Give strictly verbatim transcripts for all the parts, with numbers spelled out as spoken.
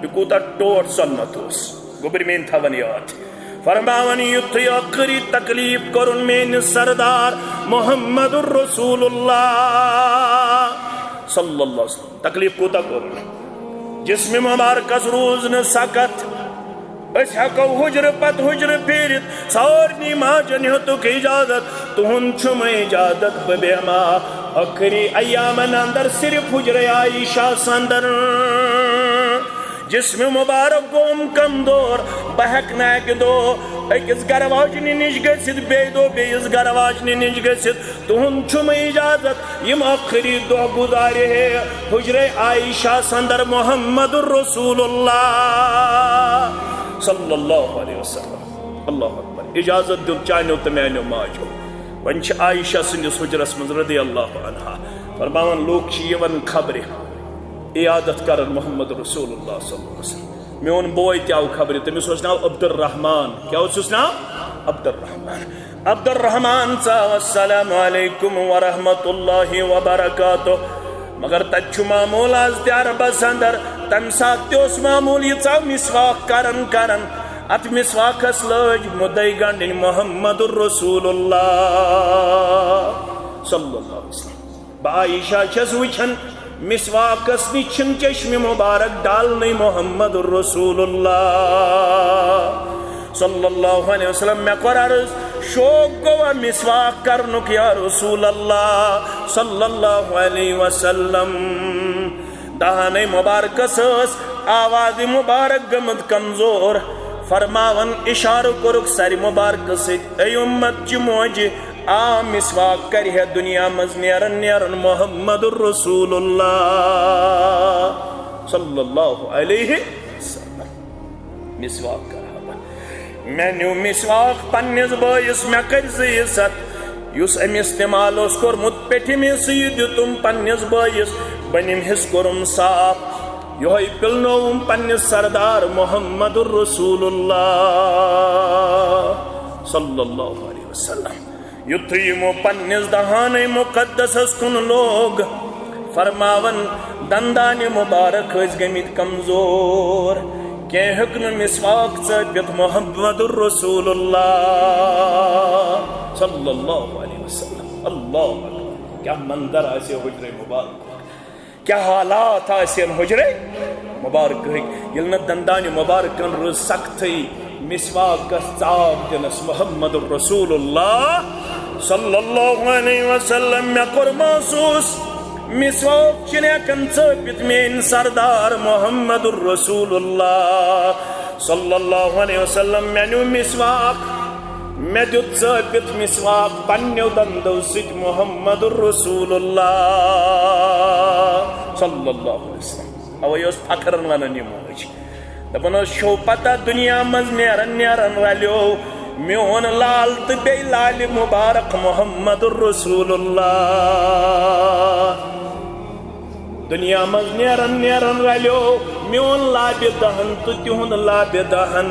یہِ کوٗتاہ ٹوٹھ سۄنمت اوس، گوٚبرۍ میٲنۍ تھاوان یاد۔ فرماوان، یُتھُے ٲخری تکلیف کوٚرُن میٲنِس سردار محمد رسول اللہ صلی اللہ علیہ وسلم، تکلیف کوٗتاہ کوٚرُن؟ جسم مبارکس روٗز نہٕ سکت، أسۍ ہٮ۪کو حجرٕ پتہٕ حجرٕ پھیٖرِتھ، سارنٕے ماجن ہیوٚتُکھ اجازت، تُہُنٛد چھُم اجازت، بہٕ بیٚہمہٕ ٲخری ایامن اندر صرف حجرے عائشہ اندر۔ جسم مبارک گوٚوُم کمزور، بہٕ ہٮ۪کہٕ نہٕ اکہِ دۄہ أکِس گرٕ واجنہِ نِش گٔژھِتھ، بیٚیہِ دۄہ بیٚیِس گرٕ واجنہِ نِش گٔژھِتھ، تُہُنٛد چھُم اجازت، یِم ٲخری دۄہ گُزارِ ہے حجرے عائشہ اندر محمد رسول اللہ صلی اللہ علیہ وسلم۔ اللہ اکبر۔ اجازت دیُت چانیو تہٕ میانیو ماجو۔ وۄنۍ چھِ عائشہ سٕنٛدِس حجرس منٛز رضی اللہ عنہا۔ فرماوان، لوٗکھ چھِ یِوان خبرِ عیادت کرن محمد رسول اللہ صلی اللہ علیہ وسلم۔ میون بوے تہِ آو خبرِ، تٔمِس اوس ناو عبدالرحمان۔ کیٛاہ اوسُس ناو؟ عبدالرحمان۔ عبدالرحمان ژاو، السلام علیکم ورحمۃ اللہ وبرکاتہ۔ مگر تتہِ چھُ معموٗل از تہِ عربس اندر، تمہِ ساتہٕ تہِ اوس معموٗل، یہِ ژاو مسواک کران کران، اتھ مسواکس لٲج مُدے گنڈٕنۍ محمد رسول اللہ صلی اللہ علیہ وسلم۔ بہٕ عائشہ چھَس وٕچھان، مسواکس نِش چھِنہٕ چشمِ مبارک ڈالنٕے محمد رسول اللہ صلی اللہ علیہ وسلم۔ مےٚ کوٚر عرض، شوق گوٚوا مسواک کرنُک یا رسول اللہ صلی اللہ علیہ وسلم؟ دہانَے مبارکس ٲس آواز مبارک گٔمٕژ کمزور۔ فرماوان اشارٕ کوٚرُکھ سرِ مبارکہٕ سۭتۍ، اے اُمت چہِ موجہِ، آ مسواک کرِ ہے دُنیا منٛز نیران نیران محمد رسول اللہ صلی اللہ علیہ وسلم۔ مسواک کرٕ ہا بہٕ۔ مےٚ نیوٗ مسواک پننِس بٲیِس، مےٚ کٔرۍ زٕ عزت۔ یُس أمۍ استعمال اوس کوٚرمُت پیٚٹھمہِ سۭتۍ، دیُتُم پننِس بٲیِس، بٔنِم حصہٕ کوٚرُم صاف۔ یِہوٚے پِلنووُم پننِس سردار محمد رسول اللہ صلی اللہ علیہ وسلم۔ یُتھُے یِمو پننِس دہانَے مُقدسَس کُن لوگ، فرماوان، دندانِ مُبارک ٲسۍ گٔمٕتۍ کمزور، کینٛہہ ہیوٚک نہٕ مسواک ژٲپِتھ محمد رسول اللہ صلی اللہ علیہ وسلم۔ اللہ اکبر، کیٛاہ منظر آسہِ حجرے مبارک۔ کیٛاہ حالات آسن حجرے مبارکٕکۍ، ییٚلہِ نہٕ دندانِ مبارکن رٕژ سختٕے مسواکس ژاو دِنس محمد رسول اللہ صلی اللہ علیہ وسلم۔ مےٚ کوٚر محسوس، مسواک چھِنہٕ ہٮ۪کان ژٲپِتھ میٲنۍ سردار محمد رسول اللہ صلی اللہ علیہ وسلم۔ مےٚ نیوٗ مسواک، مےٚ دیُت ژٲپِتھ مسواک پننیو دندو سۭتۍ محمد رسول اللہ صلی اللہ علیہ وسلم۔ اوے اوس فخرن ونان یہِ موج۔ دپان اوس، چھو پتہ، دنیا منٛز نیران نیران رلیو میون لال تہٕ بیٚیہِ لالہِ مبارک محمد رسول اللہ۔ دنیا منٛز نیران نیران رلیو میون لابِ دہن تہٕ تِہُنٛد لابِ دہن۔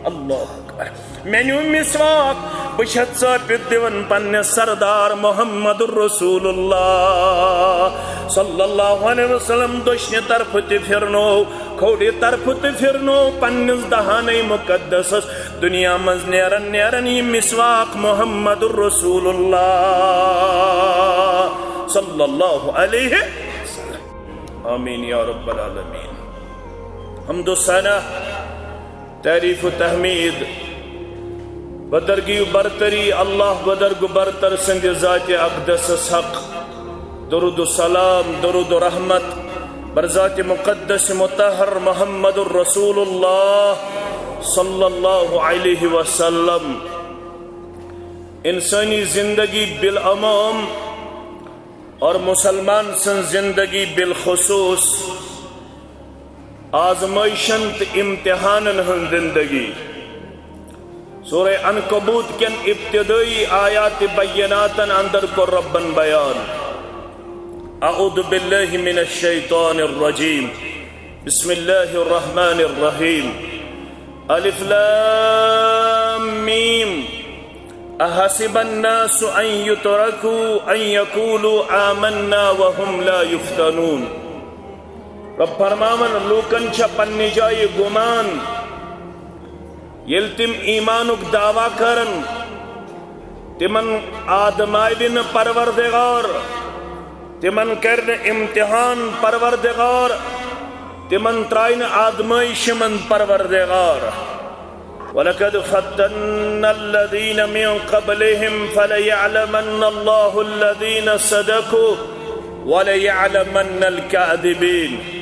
اللہ اکبر۔ مےٚ نیوٗ مسواک، بہٕ چھَس ژٲپِتھ دِوان پننِس سردار محمد رسول اللہ صلی اللہ علیہ وسلم۔ دٔچھنہِ طرفہٕ تہِ پھِرنو، کھوٚورِ طرفہٕ تہِ پھِرنو، پننِس دہانَے مُقدسَس۔ دنیا منٛز نیران نیران یہِ مسواک محمد رسول اللہ صلی اللہ علیہ وسلم۔ آمین یا رب العالمین۔ حمد و ثنا، تعریف و تحمید، بدرگی و برتری اللہ بدرگ و برتر سند ذات اقدس حق۔ درود و سلام، درود و رحمت بر ذات مقدس مطهر محمد رسول الله صلى الله عليه وسلم۔ انسانی زندگی بالعموم اور مسلمان سن زندگی بالخصوص آزمائشن تہٕ امتحانن ہٕنٛز زندگی۔ سورہ عنکبوت کٮ۪ن ابتدٲئی آیات بیناتن اندر کوٚر ربن بیان۔ اعوذ باللہ من الشیطان الرجیم۔ بسم اللہ الرحمن الرحیم۔ الف لام میم۔ احسب الناس ان يتركوا ان يقولوا آمنا وهم لا يفتنون۔ رۄب فرماوان، لوٗکن چھےٚ پننہِ جایہِ گُمان، ییٚلہِ تِم ایٖمانُک دعویٰ کرن، تِمن آزماوِ نہٕ پروردگار، تِمن کرِ نہٕ امتحان پروردگار، تِمن ترٛاوِ نہٕ آزمٲیشہِ منٛز پروردگار۔ وَلَقَدْ فَتَنَّا الَّذِينَ مِنْ قَبْلِهِمْ فَلَيَعْلَمَنَّ اللَّهُ الَّذِينَ صَدَقُوا وَلَيَعْلَمَنَّ الْكَاذِبِينَ۔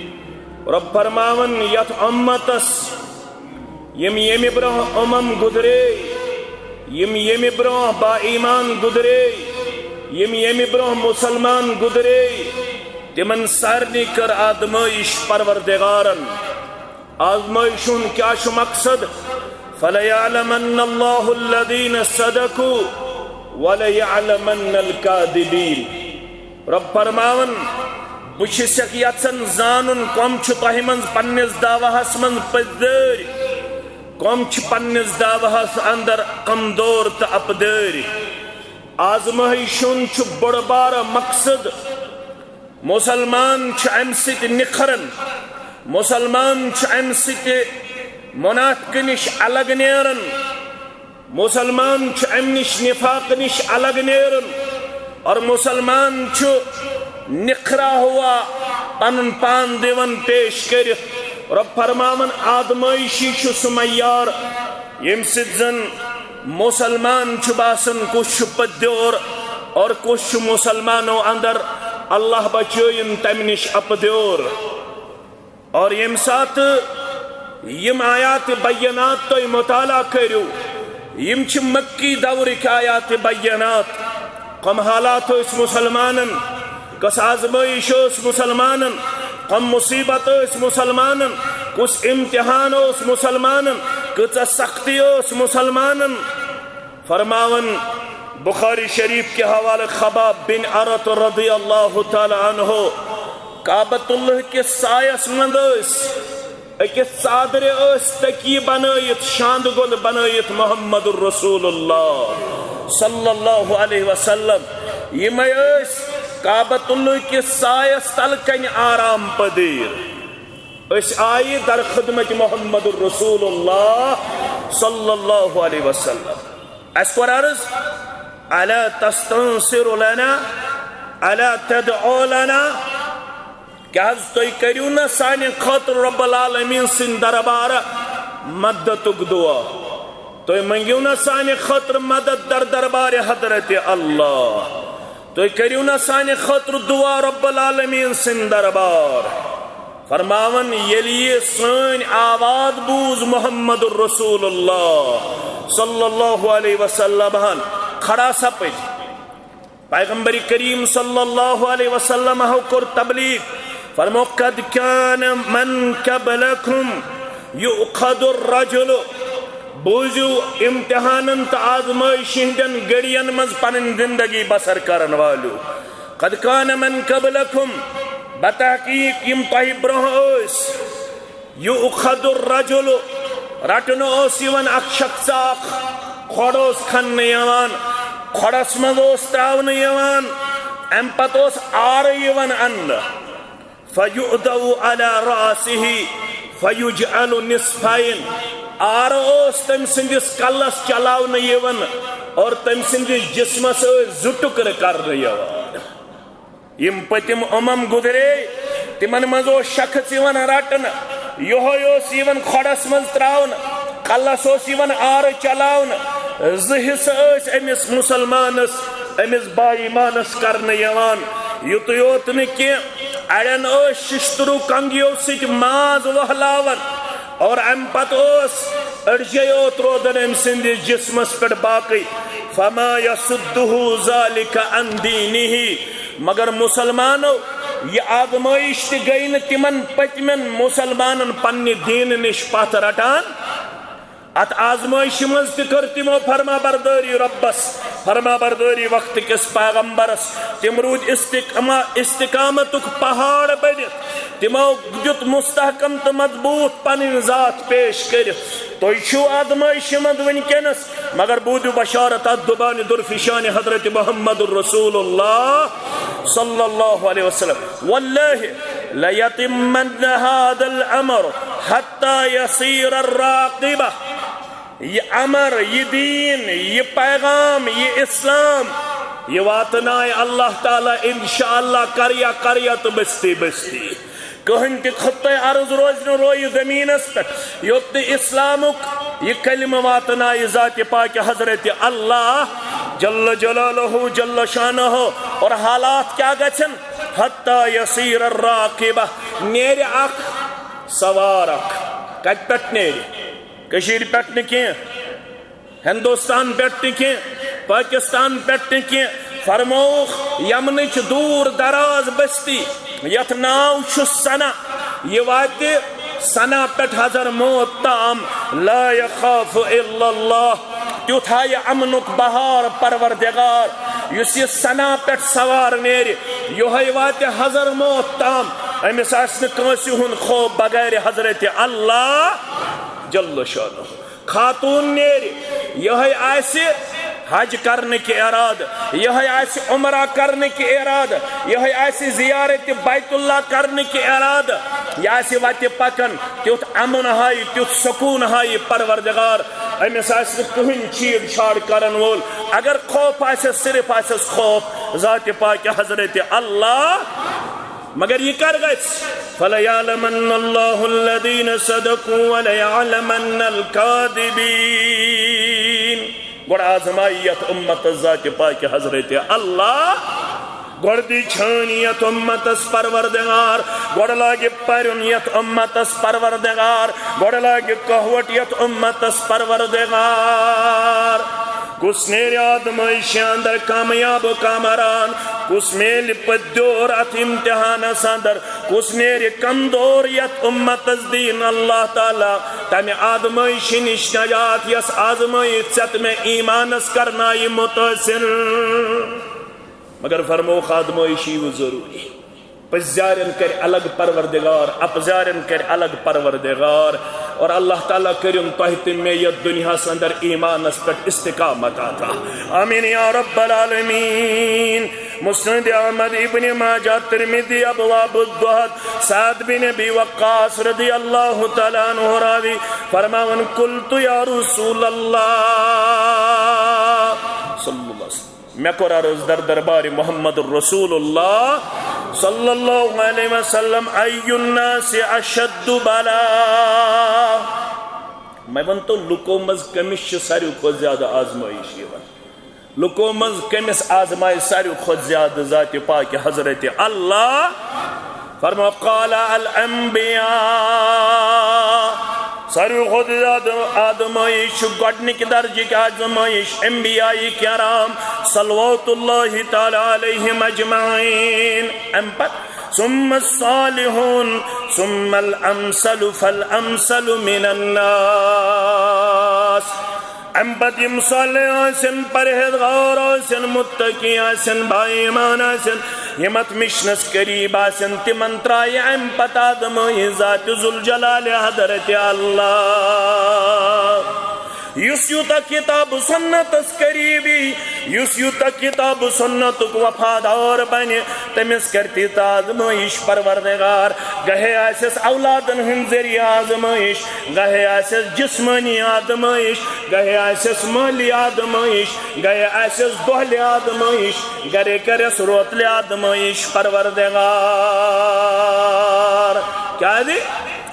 رۄب فرماوان، یتھ امتس، یِم ییٚمہِ برونٛہہ امم گُزرے، یِم ییٚمہِ برونٛہہ با ایمان گُزرے، یِم ییٚمہِ برونٛہہ مسلمان گُزرے، تِمن سارنٕے کٔر آزمٲیش پروردگارن۔ آزمٲیشہِ ہُنٛد کیٛاہ چھُ مقصد؟ فَلَيَعْلَمَنَّ اللَّهُ الَّذِينَ صَدَقُوا وَلَيَعْلَمَنَّ الْكَاذِبِينَ۔ رۄب فرماوان، بہٕ چھُسَکھ یژھان زانُن کۄم چھِ تۄہہِ منٛز پننِس دعواہَس منٛز پٔزۍ دٲرۍ، کۄم چھِ پننِس دعواہَس اندر کمزور تہٕ اپدٲرۍ۔ آزمٲیشہِ ہُنٛد چھُ بوٚڑ بارٕ مقصد۔ مسلمان چھُ امہِ سۭتۍ نِکھران، مسلمان چھُ امہِ سۭتۍ منافقہٕ نِش الگ نیران، مسلمان چھُ امہِ نِش نفاق نِش الگ نیران، اور مسلمان چھُ نِکھرا ہوا پنُن پان دِوان پیش کٔرِتھ۔ رۄب فرماوان، آزمٲیشی چھُ سُہ معیار، ییٚمہِ سۭتۍ زن مسلمان چھُ باسان کُس چھُ پٔدیور اور کُس چھُ مسلمانو اندر، اللہ بچٲیِن تمہِ نِش اپدیور۔ اور ییٚمہِ ساتہٕ یِم آیات بینات تُہۍ مطالعہ کٔرِو، یِم چھِ مکی دورٕکۍ آیات بینات۔ کم حالات ٲسۍ مسلمانن، کۄس آزمٲیش ٲس مسلمانن، کم مصیبت ٲسۍ مسلمانن، کُس امتحان اوس مسلمانن، کۭژاہ سختی ٲس مسلمانن۔ فرماوان بخاری شریف کے حوالہٕ خباب بن عرت رضی اللہ تعالیٰ عنہ کعبۃ اللہ کِس سایس منٛز ٲسۍ، أکِس ژادرِ ٲسۍ تکیہِ بنٲیِتھ، شاندٕ گۄل بنٲیِتھ محمد رسول اللہ صلی اللہ علیہ وسلم۔ یِمے ٲسۍ کعبۃ اللہ کِس سایس تل کنہِ آرام پذیر۔ أسۍ آیہِ در خدمت محمد رسول اللہ صلی اللہ علیہ وسلم۔ اسہِ کوٚر عرض، الا تستنصر لنا، الا تدعو لنا، کیٛاہ حظ تُہۍ کٔرِو نہ سانہِ خٲطرٕ رب العالمین سٕنٛدِ دربارٕ مددُک دعا؟ تُہۍ منٛگِو نہ سانہِ خٲطرٕ مدد در دربارِ حضرت اللہ؟ تُہۍ کٔرِو نہ سانہِ خٲطرٕ دعا رب العالمین سٕنٛدِ دربار؟ فرماوان، ییٚلہِ یہِ سٲنۍ آواز بوٗز محمد رسول اللہ صلی اللہ علیہ وسلم ہن، کھڑا سپٕدۍ۔ پیغمبر کریم صلی اللہ علیہ وسلم ہو کوٚر تبلیغ، فرمو، قد کان من قبلکم یؤخذ الرجل، بوٗزِو، امتحانن تہٕ آزمٲیشہِ ہٕنٛدٮ۪ن گٔڑین منٛز پنٕنۍ زندگی بسر کرن والیو۔ قد کان من قبلکم، بتحقیق یِم تۄہہِ برونٛہہ ٲسۍ، یؤخذ الرجل، رٹنہٕ اوس یِوان اکھ شخص اکھ، کھۄڑ اوس کھننہٕ یِوان، کھۄڑس منٛز اوس ترٛاونہٕ یِوان، امہِ پتہٕ اوس آرٕ یِوان اننہٕ۔ فیؤدع علی رأسہ فیجعل نصفین، آرٕ اوس تٔمۍ سٕنٛدِس کلس چلاونہٕ یِوان اور تٔمۍ سٕنٛدِس جسمس ٲسۍ زٕ ٹُکرٕ کرنہٕ یِوان۔ یِم پٔتِم امم گُزرے، تِمن منٛز اوس شخص یِوان رٹنہٕ، یِہوٚے اوس یِوان کھۄڑس منٛز ترٛاونہٕ، کلس اوس یِوان آرٕ چلاونہٕ۔ زٕ حصہٕ ٲسۍ أمِس مسلمانس، أمِس با ایمانس کرنہٕ یِوان۔ یُتُے یوت نہٕ کینٛہہ، اڑٮ۪ن ٲسۍ ششترو کنگیو سۭتۍ ماز وہلاوان اور امہِ پتہٕ اوس أڑجے یوت روزان أمۍ سٕنٛدِس جسمس پٮ۪ٹھ باقٕے۔ فما یصدہ ذلک عن دینہ، مگر مسلمانو، یہِ آزمٲیش تہِ گٔے نہٕ تِمن پٔتمٮ۪ن مسلمانن پننہِ دیٖنہٕ نِش پتھ رٹان۔ اتھ آزمٲیشہِ منٛز تہِ کٔر تِمو فرما بردٲری رۄبس، فرما بردٲری وقت کِس پیغمبرس۔ تِم روٗدۍ استقامہ، استقامتُک پہاڑ بٔنِتھ۔ تِمو دیُت مستحکم تہٕ مضبوط پنٕنۍ ذات پیش کٔرِتھ۔ تُہۍ چھِو آزمٲیشہِ منٛز وٕنکیٚنس، مگر بوٗزِو بشارت اتھ زبانہِ درفشانہِ حضرت محمد رسول اللہ صلی اللہ علیہ وسلم۔ واللہ، لَيَتِمَّنَّ هَذَا الْأَمْرُ حَتَّى يَصِيرَ الرَّاقِبَةَ۔ یہِ امر، یہِ دین، یہِ پیغام، یہِ اسلام، یہِ واتنایہِ اللہ تعالیٰ انشاءاللہ قریہ قریہ تہٕ بستی بستی۔ کٕہٕنۍ تہِ خطہ ارض روزِ نہٕ رویہِ زمینس پٮ۪ٹھ، یوٚت نہٕ اسلامُک یہِ کلمہٕ واتنایہِ ذاتِ پاکہِ حضرت اللہ جل جلالہ جل شانہ۔ اور حالات کیٛاہ گژھن؟ حتیٰ یصیر الراقبہ، نیرِ اکھ سوار اکھ۔ کتہِ پٮ۪ٹھ نیرِ؟ کٔشیٖرِ پٮ۪ٹھ نہٕ کینٛہہ، ہندوستان پٮ۪ٹھ نہٕ کینٛہہ، پاکستان پٮ۪ٹھ نہٕ کینٛہہ۔ فرمووُکھ، یمنٕچ دوٗر دراز بستی یتھ ناو چھُ سنا، یہِ واتہِ سنا پٮ۪ٹھ حضر موت تام۔ لا یخاف الا اللہ۔ تیُتھ ہا یہِ امنُک بہار پروردگار، یُس یہِ سنا پٮ۪ٹھ سوار نیرِ، یِہوٚے واتہِ حضر موت تام۔ أمِس آسہِ نہٕ کٲنٛسہِ ہُنٛد خوف بغیر حضرت اللہ جل شانہ۔ خاتون نیرِ، یِہوٚے آسہِ حج کرنٕکۍ ارادٕ، یِہوٚے آسہِ عمرہ کرنٕکۍ ارادٕ، یِہوٚے آسہِ زیارت بیت اللہ کرنٕکۍ ارادٕ، یہِ آسہِ وتہِ پکان، تیُتھ امن ہایہِ، تیُتھ سکوٗن ہایہِ پروردگار۔ أمِس آسہِ نہٕ کٕہٕنۍ چھیڑ چھاڑ کرن وول۔ اگر خوف آسٮ۪س، صرف آسٮ۪س خوف ذاتِ پاکہِ حضرت اللہ۔ مگر یہِ کر گژھِ؟ فَلَيَعْلَمَنَّ اللَّهُ الَّذِينَ صَدَقُوا وَلَيَعْلَمَنَّ الْكَاذِبِينَ۔ گۄڈٕ آزمایہِ یتھ امتس ذاتِ پاکہِ حضرت اللہ۔ گۄڈٕ دی چھٲنۍ یتھ امتس پروردگار، گۄڈٕ لاگہِ پرُن یتھ امتس پروردگار، گۄڈٕ لاگہِ کہوٹ یتھ امتس پروردگار۔ کُس نیرِ آزمٲیشہِ اندر کامیاب و کامران؟ کُس میلہِ پٔتۍ دیور اتھ امتحانس اندر؟ کُس نیرِ کمزور یتھ امتس دِیِن اللہ تعالیٰ تمہِ آزمٲیشہِ نِش نجات، یۄس آزمٲیش ژےٚ تہٕ مےٚ ایمانس کرنایہِ متٲثر؟ مگر فرمووُکھ، آزمٲیش یی وۄنۍ ضروری۔ پٔزارٮ۪ن کرِ الگ پروردگار، اپزارٮ۪ن کرِ الگ پروردگار۔ اور اللہ تعالیٰ کٔرِن تۄہہِ تہٕ مےٚ یتھ دُنیاہس اندر ایمانس پٮ۪ٹھ استقامت عطا۔ آمین یا رب العالمین۔ مسند احمد، ابن ماجہ، ترمذی، ابواب الزہد، سعد بن ابی وقاص رضی اللہ تعالیٰ عنہ راوی فرماون، قلت یا رسول اللہ صلی اللہ علیہ وسلم، مےٚ کوٚر عرض در دربارِ محمد رسول اللہ صلی اللہ علیہ وسلم، ای الناس اشد بلاء؟ مےٚ ؤنۍ تو، لُکو منٛز کٔمِس چھِ ساروی کھۄتہٕ زیادٕ آزمٲیش یِوان؟ لُکو منٛز کٔمِس آزمایہِ ساروی کھۄتہٕ زیادٕ ذاتِ پاکہِ حضرت اللہ؟ فرماو، قال الانبیاء۔ ساروی کھۄتہٕ زیادٕ آزمٲیش چھُ، گۄڈٕنِکہِ درجٕکۍ آزمٲیش انبیاء کرام صلوات اللہ تعالیٰ علیہم اجمعین۔ امہِ پتہٕ ثم الصالحون، ثم الامثل فالامثل من الناس۔ امہِ پتہٕ یِم صالح آسن، پرہیزگار آسن، متقی آسن، با ایمان آسن، یِم اتھ مشنس قریب آسن، تِمن ترایہِ امہِ پتہٕ آزمٲیش ذاتِ ذوالجلال حضرت اللہ۔ یُس یوٗتاہ کتاب و سنتس قریبی، یُس یوٗتاہ کتاب و سنتُک وفادار بنہِ، تٔمِس کرِ تیٖژ آزمٲیش پروردگار۔ گاہے آسٮ۪س اولادن ہٕنٛدۍ ذٔریعہٕ آزمٲیش، گاہے آسٮ۪س جسمٲنی آزمٲیش، گاہے آسٮ۪س مٲلی آزمٲیش، گاہے آسٮ۪س دۄہلہِ آزمٲیش، گرے کرٮ۪س روتلہِ آزمٲیش پروردگار۔ کیازِ؟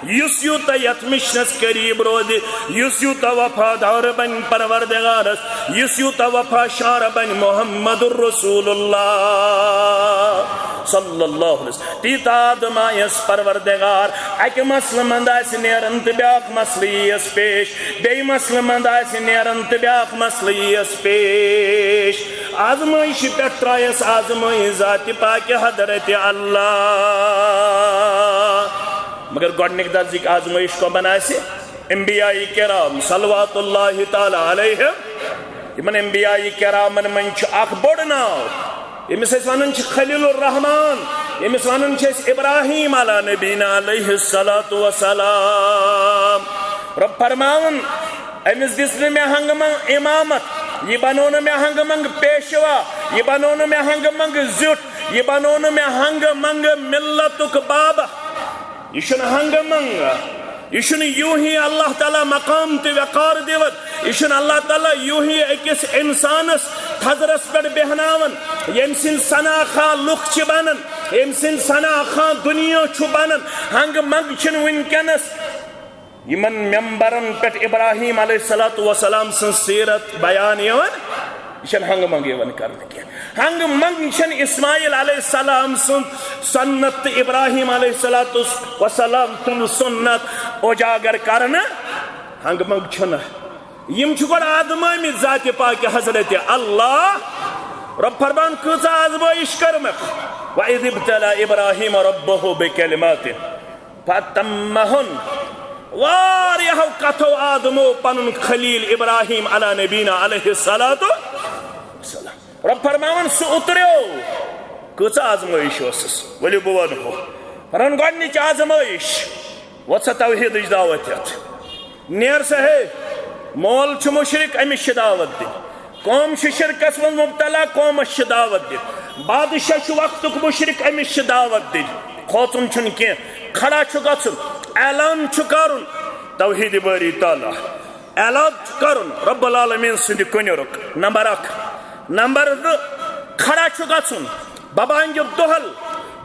یُس یوٗتاہ یتھ مشنس قریب روزِ، یُس یوٗتاہ وفادار بنہِ پروردگارس، یُس یوٗتاہ وفا شعار بنہِ محمد رسول اللہ صلی اللہ علیہ وسلم، تیٖژ آزمایس پروردگار۔ اکہِ مسلہٕ منٛز آسہِ نیران تہٕ بیاکھ مسلہٕ یِیَس پیش، بیٚیہِ مسلہٕ منٛز آسہِ نیران تہٕ بیاکھ مسلہٕ یِیَس پیش۔ آزمٲیشہِ پٮ۪ٹھ ترایس آزمٲیش ذاتِ پاکہِ حضرت اللہ۔ مگر گۄڈٕنِکۍ درجٕکۍ آزمٲیش کۄمن آسہِ؟ انبیاء کرام صلوات اللہ تعالیٰ علیہم۔ یِمن انبیاء کرامن منٛز چھُ اکھ بوٚڑ ناو، ییٚمِس أسۍ ونان چھِ خلیل الرحمان، ییٚمِس ونان چھِ أسۍ ابراہیم علی نبینا علیہ الصلوۃ والسلام۔ رب فرماوُن، أمِس دِژ نہٕ مےٚ ہنٛگہٕ منٛگہٕ امامت، یہِ بنوو نہٕ مےٚ ہنٛگہٕ منٛگہٕ پیشوا، یہِ بنوو نہٕ مےٚ ہنٛگہٕ منٛگہٕ زیُٹھ، یہِ بنوو نہٕ مےٚ ہنگہٕ منگہٕ ملتُک بابا۔ یہِ چھُنہٕ ہنگہٕ منگہٕ، یہِ چھُنہٕ یوٗہی اللہ تعالیٰ مقام تہٕ وقار دِوان، یہِ چھُنہٕ اللہ تعالیٰ یوٗہی أکِس اِنسانَس تھزرَس پٮ۪ٹھ بیٚہناوان، ییٚمہِ سٕنٛدۍ ثنا خواہ لُکھ چھِ بنان، ییٚمہِ سٕنٛدۍ ثنا خواہ دُنیا چھُ بنان۔ ہنگہٕ منگہٕ چھِنہٕ وٕنکیٚنَس یِمن ممبرن پٮ۪ٹھ ابراہیم علیہ الصلوۃ والسلام سٕنٛز سیرت بیان یِوان، یہِ چھَنہٕ ہنگہٕ منگہٕ یِوان کرنہٕ کینٛہہ۔ ہنگہٕ منگہٕ چھَنہٕ اسماعیل علیہ السلام سٕنٛز سنت تہٕ ابراہیم علیہ الصلوۃ والسلام سٕنٛز سنت اجاگر کرنہٕ، ہنگہٕ منگہٕ چھَنہٕ۔ یِم چھِ گۄڈٕ آزمٲمٕتۍ ذاتِ پاکہِ حضرت اللہ۔ رۄب فرمان کۭژاہ آزمٲیِش کٔرمٕژ۔ وَإِذِ ابْتَلَىٰ إِبْرَاهِيمَ رَبُّهُ بِكَلِمَاتٍ فَأَتَمَّهُنَّ۔ واریاہو کتھو آزمو پنُن خلیل ابراہیم علیٰ نبینا علیہ الصلوۃ والسلام۔ رۄب فرماوان سُہ اُتریو۔ کۭژاہ آزمٲیِش ٲسٕس؟ ؤلِو بہٕ ونہو۔ فرمان گۄڈنِچ آزمٲیِش، وۄتھ سا توحیدٕچ دعوت ہٮ۪تھ۔ نیر سا ہے، مول چھُ مُشرِک، أمِس چھِ دعوت دِنۍ۔ قوم چھِ شرکس منٛز مبتلا، قومس چھِ دعوت دِنۍ۔ بادشاہ چھُ وقتُک مُشرِک، أمِس چھِ دعوت دِنۍ۔ کھوژُن چھُنہٕ کینٛہہ، کھڑا چھُ گژھُن، اعلان چھُ کرُن توحید باری تعالیٰ، اعلان چھُ کرُن رب العالمین سٕنٛدِ کُنہِ رُک۔ نمبر اکھ۔ نمبر زٕ، کھڑا چھُ گژھُن ببانگِ دۄہل،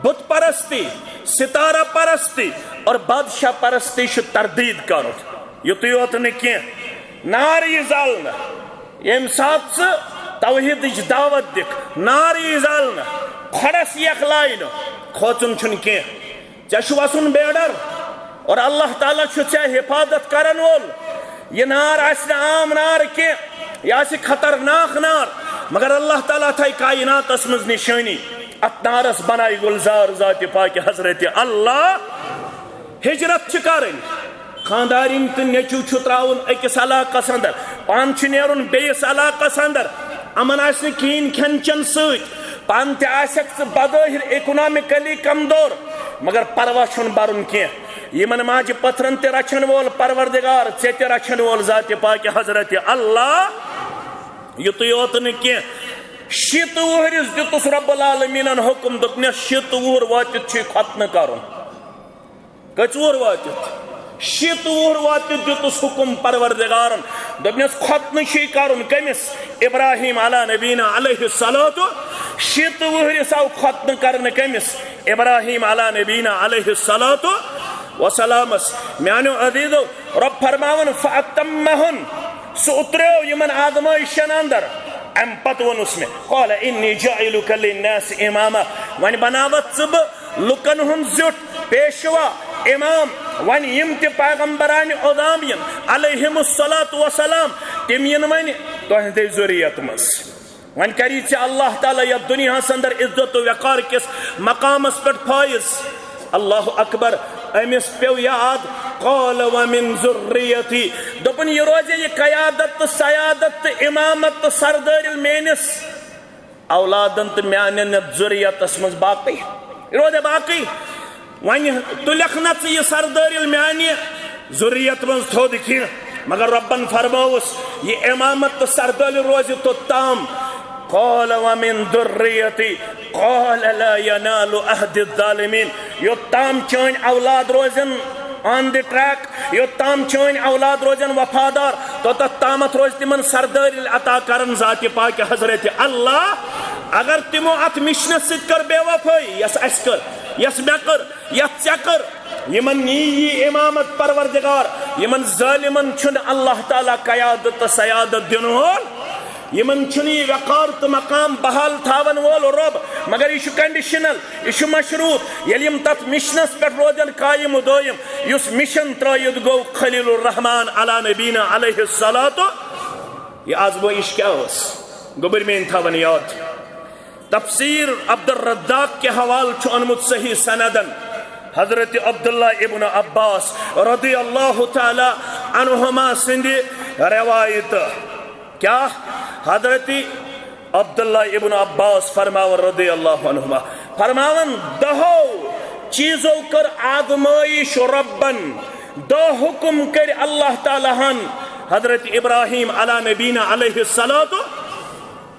بت پرستی، ستارہ پرستی اور بادشاہ پرستی چھُ تردید کرُن۔ یُتُے یوت نہٕ کینٛہہ، نار یی زالنہٕ۔ ییٚمہِ ساتہٕ ژٕ توحیدٕچ دعوت دِکھ، نار یی زالنہٕ، کھۄڈس یکھ لاینہٕ، کھوژُن چھُنہٕ کینٛہہ۔ ژےٚ چھُ وسُن بیڈر، اور اللہ تعالیٰ چھُ ژےٚ حفاظت کرن وول۔ یہِ نار آسہِ نہٕ عام نار کینٛہہ، یہِ آسہِ خطرناک نار، مگر اللہ تعالیٰ تھایہِ کائناتس منٛز نشٲنی۔ اتھ نارس بنایہِ گُلزار ذاتِ پاکہِ حضرت اللہ۔ ہجرت چھِ کرٕنۍ۔ خاندارِنۍ تہٕ نیٚچوٗ چھُ ترٛاوُن أکِس علاقس اندر، پانہٕ چھُ نیرُن بیٚیِس علاقس اندر۔ یِمن آسہِ نہٕ کِہیٖنۍ کھٮ۪ن چٮ۪ن سۭتۍ، پانہٕ تہِ آسٮ۪کھ ژٕ بظٲہِر اکنامکلی کمزور، مگر پرواہ چھُنہٕ برُن کینٛہہ۔ یِمن ماجہِ پٔتھرن تہِ رچھن وول پروردگار، ژےٚ تہِ رچھن وول ذاتِ پاکہِ حضرت اللہ۔ یُتُے یوت نہٕ کینٛہہ، شیٖتہٕ وُہرِس دیُتُس رب العالمینن حُکم، دوٚپنس، شیٖتہٕ وُہُر وٲتِتھ چھُے ختنہٕ کرُن۔ کٔژ وُہُر وٲتِتھ؟ شیٖتہٕ وُہُر وٲتِتھ دیُتُس حُکُم پروردگارن۔ دوٚپنس، ختنہٕ چھُے کرُن کٔمِس؟ ابراہیم علیٰ نبینا علیہ الصلوۃ۔ شیٖتہٕ وُہرِس آو ختنہٕ کرنہٕ کٔمِس؟ ابراہیم علیٰ نبینا علیہ الصلوۃ وسلامس۔ میانیو عزیزو، رۄب فرماوان، فَأَتَمَّهُنَّ، سُہ اُتریو یِمن آزمٲیشن اندر۔ امہِ پتہٕ ووٚنُس مےٚ، قال انی جاعلک للناس اماما، وۄنۍ بناوتھ ژٕ بہٕ لُکن ہُنٛد زیُٹھ، پیشوا، امام۔ وۄنۍ یِم تہِ پیغمبرانہِ عظام یِن علیہم الصلوۃ والسلام، تِم یِن وۄنۍ تُہنٛدے ذُریت منٛز۔ وۄنۍ کری ژےٚ اللہ تعالیٰ یتھ دُنیاہس اندر عزت و وقار کِس مقامس پٮ۪ٹھ فٲیض۔ اللہ اکبر۔ أمِس پیوٚو یاد، قال ومن ذریتی، دوٚپُن، یہِ روزِ یہِ قیادت تہٕ سیادت تہٕ امامت تہٕ سردٲرِل میٲنِس اولادن تہٕ میانٮ۪ن یتھ ذُریتس منٛز باقٕے۔ یہِ روزِ باقٕے۔ وۄنۍ تُلکھ نہ ژٕ یہِ سردٲرِل میانہِ ذُریت منٛز تھوٚد کینٛہہ، مگر رۄبن فرمٲوُس، یہِ امامت تہٕ سردٲرِل روزِ توٚت تام۔ قال ومن ذریتی، قال لا ینال عہد الظالمین۔ یوٚت تام چٲنۍ اولاد روزن on the track، یوٚت تام چٲنۍ اولاد روزن وفادار، توٚتتھ تامتھ روزِ تِمن سردٲرِل عطا کرن ذاتِ پاکہِ حضرت اللہ۔ اگر تِمو اتھ مشنس سۭتۍ کٔر بے وفٲیی، یۄس اسہِ کٔر، یۄس مےٚ کٔر، یتھ ژےٚ کٔر، یِمن نی یی امامت پروردگار، یِمن ظٲلمن چھُنہٕ اللہ تعالیٰ قیادت تہٕ سیادت دِنہٕ وول، یِمن چھُنہٕ یہِ وقار تہٕ مقام بحال تھاون وول رۄب، مگر یہِ چھُ conditional، یہِ چھُ مشروط۔ ییٚلہِ یِم تتھ مشنس پٮ۪ٹھ روزن قایم و دٲیم، یُس مشن ترٲوِتھ گوٚو خلیل الرحمان علیٰ نبینا علیہ الصلوۃ۔ یہِ آزمٲیش کیٛاہ ٲس؟ گوٚبٕرۍ میٲنۍ تھاون یاد۔ تفسیر عبدالرزاق کہِ حوالہٕ چھُ اوٚنمُت صحیح سندن حضرت عبداللہ ابن عباس رضی اللہ تعالیٰ عنہما سٕنٛدِ روایتہٕ۔ کیٛاہ؟ حضرت عبداللہ ابن عباس فرماوان رضی اللہ عنہما، فرماوان، دہو چیزو کٔر آزمٲیش رۄبن، دہ حکم کٔرۍ اللہ تعالیٰ ہن حضرت ابراہیم علیٰ نبینا علیہ الصلوۃ۔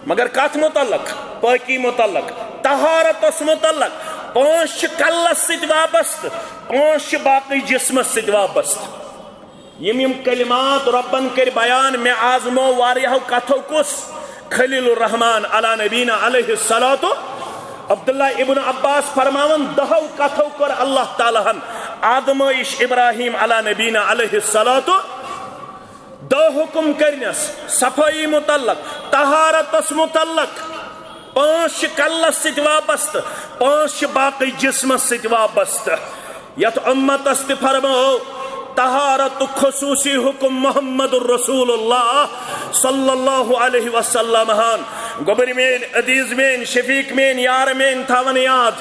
مگر کتھ متعلق؟ پاکی متعلق۔ طہارتس متعلق، پانٛژھ چھِ کلس سۭتۍ وابستہٕ، پانٛژھ چھِ باقٕے جسمس سۭتۍ وابستہٕ۔ یِم یِم کلمات رۄبن کٔرۍ بیان، مےٚ آزمو واریاہو کتھو کُس؟ خلیل الرحمان علی نبینا علیہ الصلوۃ۔ عبداللہ ابن عباس فرماون، دہو کتھو کٔر اللہ تعالیٰ ہن آزمٲیش ابراہیم علی نبینا علیہ الصلوۃ۔ دہ حکم کرنس، صفٲیی متعلق، طہارتس متعلق، پانٛژھ چھِ کلس سۭتۍ وابستہٕ، پانٛژھ چھِ باقٕے جسمس سۭتۍ وابستہٕ۔ یتھ امتس تہِ فرمٲو طہارتُک خصوصی حکم محمد رسول اللہ صلی اللہ علیہ وسلم ہن۔ گوٚبرۍ میٲنۍ، عزیز میٲنۍ، شفیق میٲنۍ، یار میٲنۍ، تھاون یاد۔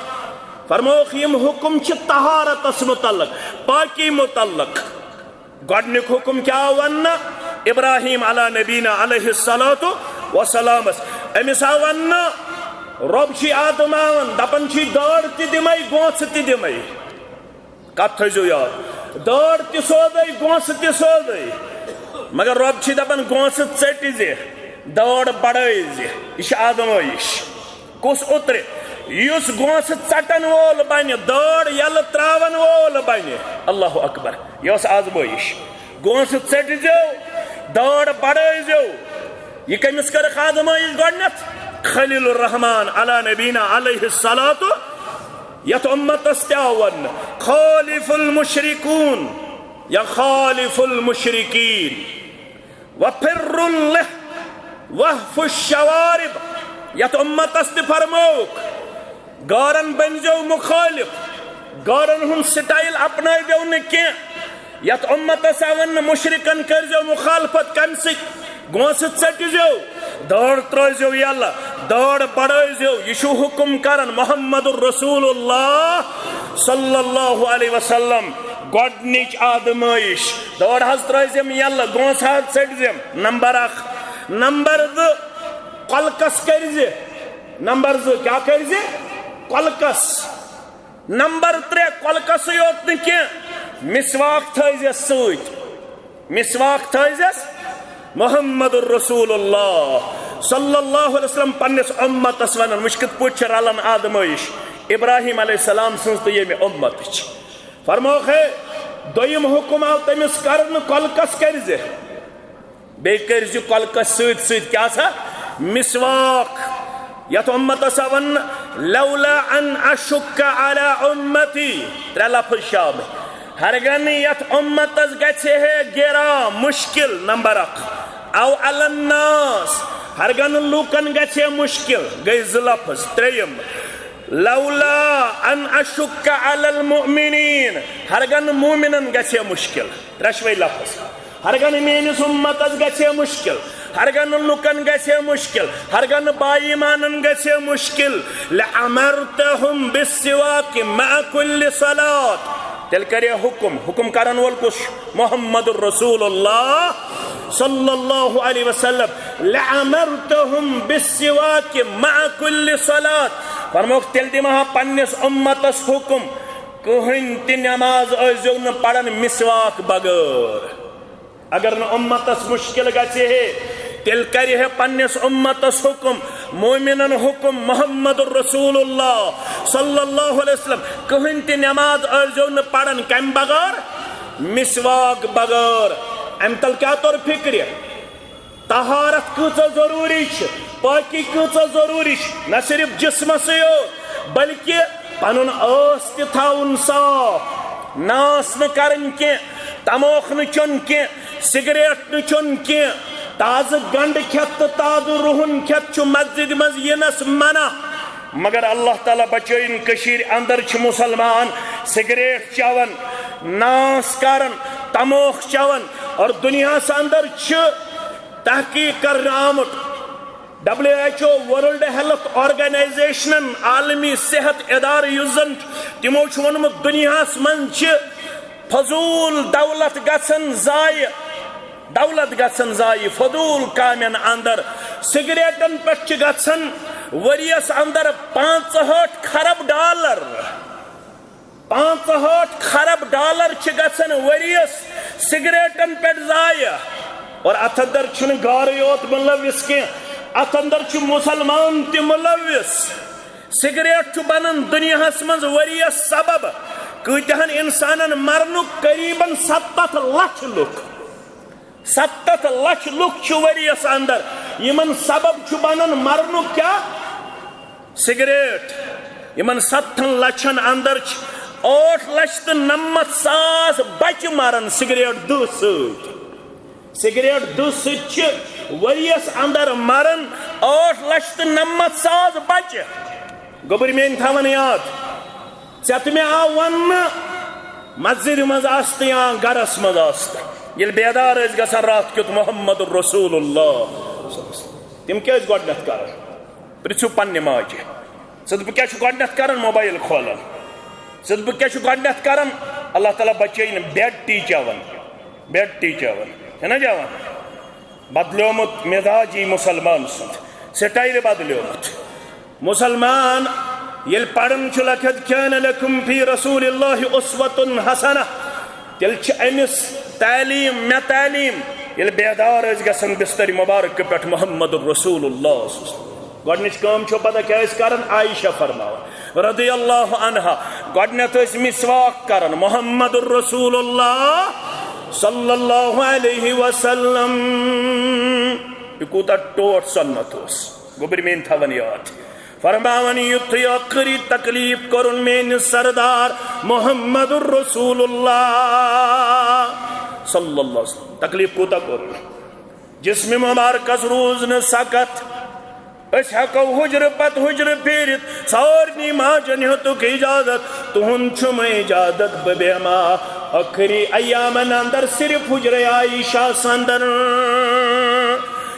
فرمووُکھ، یِم حکم چھِ طہارتس متعلق، پاکی متعلق۔ گۄڈنیُک حکم کیٛاہ آو وننہٕ؟ ابراہیم علی نبینا علیہ الصلوۃ والسلامس۔ أمِس آو وننہٕ، رۄب چھُے آزماوان، دپان چھُے، دٲر تہِ دِمے، گونٛژھ تہِ دِمے۔ کتھ تھٲیزیو یاد، دٲر تہِ سوزے، گونٛژھ تہِ سوزے۔ مگر رۄب چھُے دپان، گونٛژھ ژٔٹۍ زِ، دٲر بڑٲے زِ۔ یہِ چھِ آزمٲیش۔ کُس اوترِ؟ یُس گونٛژھ ژٹن وول بنہِ، دٲر یلہٕ تراون وول بنہِ۔ اللہ اکبر۔ یہِ ٲس آزمٲیش۔ گونٛژھ ژٔٹۍ زیو، دٲر بڑٲے زیو۔ یہِ کٔمِس کٔرٕکھ آزمٲیش گۄڈنیتھ؟ خلیل الرحمان علی نبینا علیہ الصلوۃ۔ یتھ امتس تہِ آو وننہٕ، خالف المشرکون یا خالف المشرکین۔ وفر اللحى واحفوا الشوارب۔ یتھ امتس تہِ فرمووُکھ، غٲرن بٔنزیو مخٲلف، غٲرن ہُنٛد سٹایل اپنٲوزیو نہٕ کینٛہہ۔ یتھ امتس آو وننہٕ، مشرکن کٔرزیو مخالفت۔ کمہِ سۭتۍ؟ گونٛژھ ژٔٹزیو، دٲر ترٲوزیو یلہٕ، دٲر بڑٲوزیو۔ یہِ چھُ حکم کران محمد رسول اللہ صلی اللہ علیہ وسلم۔ گۄڈنِچ آزمٲیش، دٲر حظ ترٲوزیم یلہٕ، گونٛژھ حظ ژٔٹزیم۔ نمبر اکھ۔ نمبر زٕ، کۄلکس کٔرزِ۔ نمبر زٕ کیٛاہ کٔرزِ؟ کۄلکس۔ نمبر ترٛےٚ، کۄلکسٕے یوت نہٕ کینٛہہ، مسواک تھٲیزٮ۪س سۭتۍ۔ مسواک تھٲیزٮ۪س۔ محمد رسول اللہ صلی اللہ علیہ وسلم پننِس امتس ونان، وٕچھ کِتھ پٲٹھۍ چھِ رلان آزمٲیش ابراہیم علیہ السلام سٕنٛز تہٕ ییٚمہِ امتٕچ۔ فرمووُکھ، ہے، دوٚیِم حکم آو تٔمِس کرنہٕ، کۄلکس کٔرزِ۔ بیٚیہِ کٔرزِ کۄلکس سۭتۍ سۭتۍ کیٛاہ سا؟ مسواک۔ یتھ امتس آو وننہٕ، لولا ان اشق علی امتی، ترٛےٚ لفظ چھِ آمٕتۍ۔ ہرگن یتھ امتس گژھِ ہے گرا، مشکل، نمبر اکھ۔ او علی الناس، ہرگن لوٗکن گژھِ ہے مشکل، گٔے زٕ لفظ۔ ترٛیٚیِم، لولا ان اشق علی المؤمنین، ہرگن مومنن گژھِ ہے مشکل۔ ترٛٮ۪شوَے لفظ۔ ہرگن میٲنِس امتس گژھِ ہے مشکل، ہرگن لُکن گژھِ ہے مشکل، ہرگن با ایمانن گژھِ ہے مشکل، لامرتہم بالسواک مع کل صلاۃ، تیٚلہِ کرِ ہے حکم۔ حکم کرن وول کُس چھُ؟ محمد رسول اللہ صلی اللہ علیہ وسلم۔ لامرتہم بالسواک مع کل صلاۃ۔ فرمووُکھ، تیٚلہِ دِمہٕ ہا پننِس امتس حکم، کٕہٕنۍ تہِ نماز ٲسۍزیو نہٕ پران مسواک بغٲر۔ اگر نہٕ امتس مشکل گژھِ ہے، تیٚلہِ کرِ ہے پننِس امتس حکم، مومنن حکم، محمد رسول اللہ صلی اللہ علیہ وسلم، کٕہٕنۍ تہِ نماز ٲسۍزیو نہٕ پران کمہِ بغٲر؟ مسواک بغٲر۔ امہِ تل کیٛاہ توٚر فکرِ؟ طہارت کۭژاہ ضروٗری چھِ، پٲکی کۭژاہ ضروٗری چھِ، نہ صرف جسمسٕے یوت، بلکہِ پنُن ٲس تہِ تھاوُن صاف، ناس نہٕ کرٕنۍ کینٛہہ، تموکھ نہٕ چیوٚن کینٛہہ، سگریٹ نہٕ چیوٚن کینٛہہ، تازٕ گنڈٕ کھٮ۪تھ تہٕ تازٕ رُہُن کھٮ۪تھ چھُ مسجدِ منٛز یِنس منع۔ مگر اللہ تعالیٰ بچٲیِن، کٔشیٖرِ اندر چھِ مسلمان سگریٹ چٮ۪وان، ناس کران، تموکھ چٮ۪وان، اور دُنیاہس اندر چھِ تحقیق کرنہٕ آمُت، W H O, world health آرگنائزیشنن، عالمی صحت ادارٕ یُس زن چھُ، تِمو چھُ ووٚنمُت، دُنیاہس منٛز چھِ فضول دولت گژھان ضایع، دولت گژھان ضایع فضول کامٮ۪ن اندر۔ سگریٹن پٮ۪ٹھ چھِ گژھان ؤریس اندر پانٛژہٲٹھ خرب ڈالر۔ پانٛژہٲٹھ خرب ڈالر چھِ گژھان ؤریس سگریٹن پٮ۪ٹھ ضایع۔ اور اتھ اندر چھُنہٕ گارٕے یوت ملوث کینٛہہ، اتھ اندر چھُ مسلمان تہِ ملوث۔ سگریٹ چھُ بنان دُنیاہَس منٛز ؤریَس سبب کۭتیاہَن اِنسانَن مرنُک؟ قریباً ستتھ لچھ لُکھ۔ ستتھ لچھ لُکھ چھِ ؤریَس اندر، یِمن سبب چھُ بنان مرنُک کیٛاہ؟ سگریٹ۔ یِمن ستتھن لچھن اندر چھِ ٲٹھ لچھ تہٕ نَمَتھ ساس بچہِ مران سگریٹ دٕہ سۭتۍ۔ سگریٹ دٕہ سۭتۍ چھِ ؤریَس اندر مران ٲٹھ لچھ تہٕ نَمَتھ ساس بچہِ۔ گوٚبٕرۍ میٲنۍ تھاوان یاد، ژےٚ تہٕ مےٚ آو وننہٕ، مسجدِ منٛز آستہٕ یا گرس منٛز آستہٕ، ییٚلہِ بیدار ٲسۍ گژھان راتھ کیُتھ محمد رسول اللہ، تِم کیٛاہ ٲسۍ گۄڈٕنٮ۪تھ کران؟ پرژھِو پننہِ ماجہِ، ژٕ دوٚپُکھ کیٛاہ چھُ گۄڈٕنٮ۪تھ کران؟ موبایل کھولان۔ ژٕ دوٚپُکھ کیٛاہ چھُ گۄڈٕنٮ۪تھ کران؟ اللہ تعالیٰ بچٲیِن، بیڈ ٹی چٮ۪وان، بیڈ ٹی چٮ۪وان، چھَنا چٮ۪وان؟ بدلیومُت مزاجی مسلمان سُنٛد، سٹایل بدلیومُت۔ مسلمان ییٚلہِ پران چھُ، لقد کان لکم فی رسول اللہ اسوۃ حسنہ، تیٚلہِ چھِ أمِس تعلیٖم، مےٚ تعلیٖم۔ ییٚلہِ بیدار ٲسۍ گژھان بستر مبارک پٮ۪ٹھ محمد رسول اللہ صلی اللہ علیہ وسلم، گۄڈٕنِچ کٲم چھو پتہ کیٛاہ ٲسۍ کران؟ عائشہ فرماوان رضی اللہ عنہا، گۄڈٕنٮ۪تھ ٲسۍ مسواک کران محمد رسول اللہ صلی اللہ علیہ وسلم۔ یہِ کوٗتاہ ٹوٹھ سنت اوس۔ گوٚبٕرۍ میٲنۍ تھاوان یاد۔ فرماوان یُتھُے ٲخری تکلیف کوٚرُن میٲنِس سردار محمد رسول اللہ صلی اللہ علیہ وسلم۔ تکلیف کوٗتاہ کوٚرُن؟ جسم مبارکس روٗز نہٕ سکت۔ أسۍ ہٮ۪کو حجرٕ پتہٕ حجرٕ پھیٖرِتھ، سارنٕے ماجن ہیوٚتُکھ اجازت، تُہُنٛد چھُم اجازت، بہٕ بیٚہمہٕ ٲخری ایامن اندر صرف حجرے عائشہ اندر۔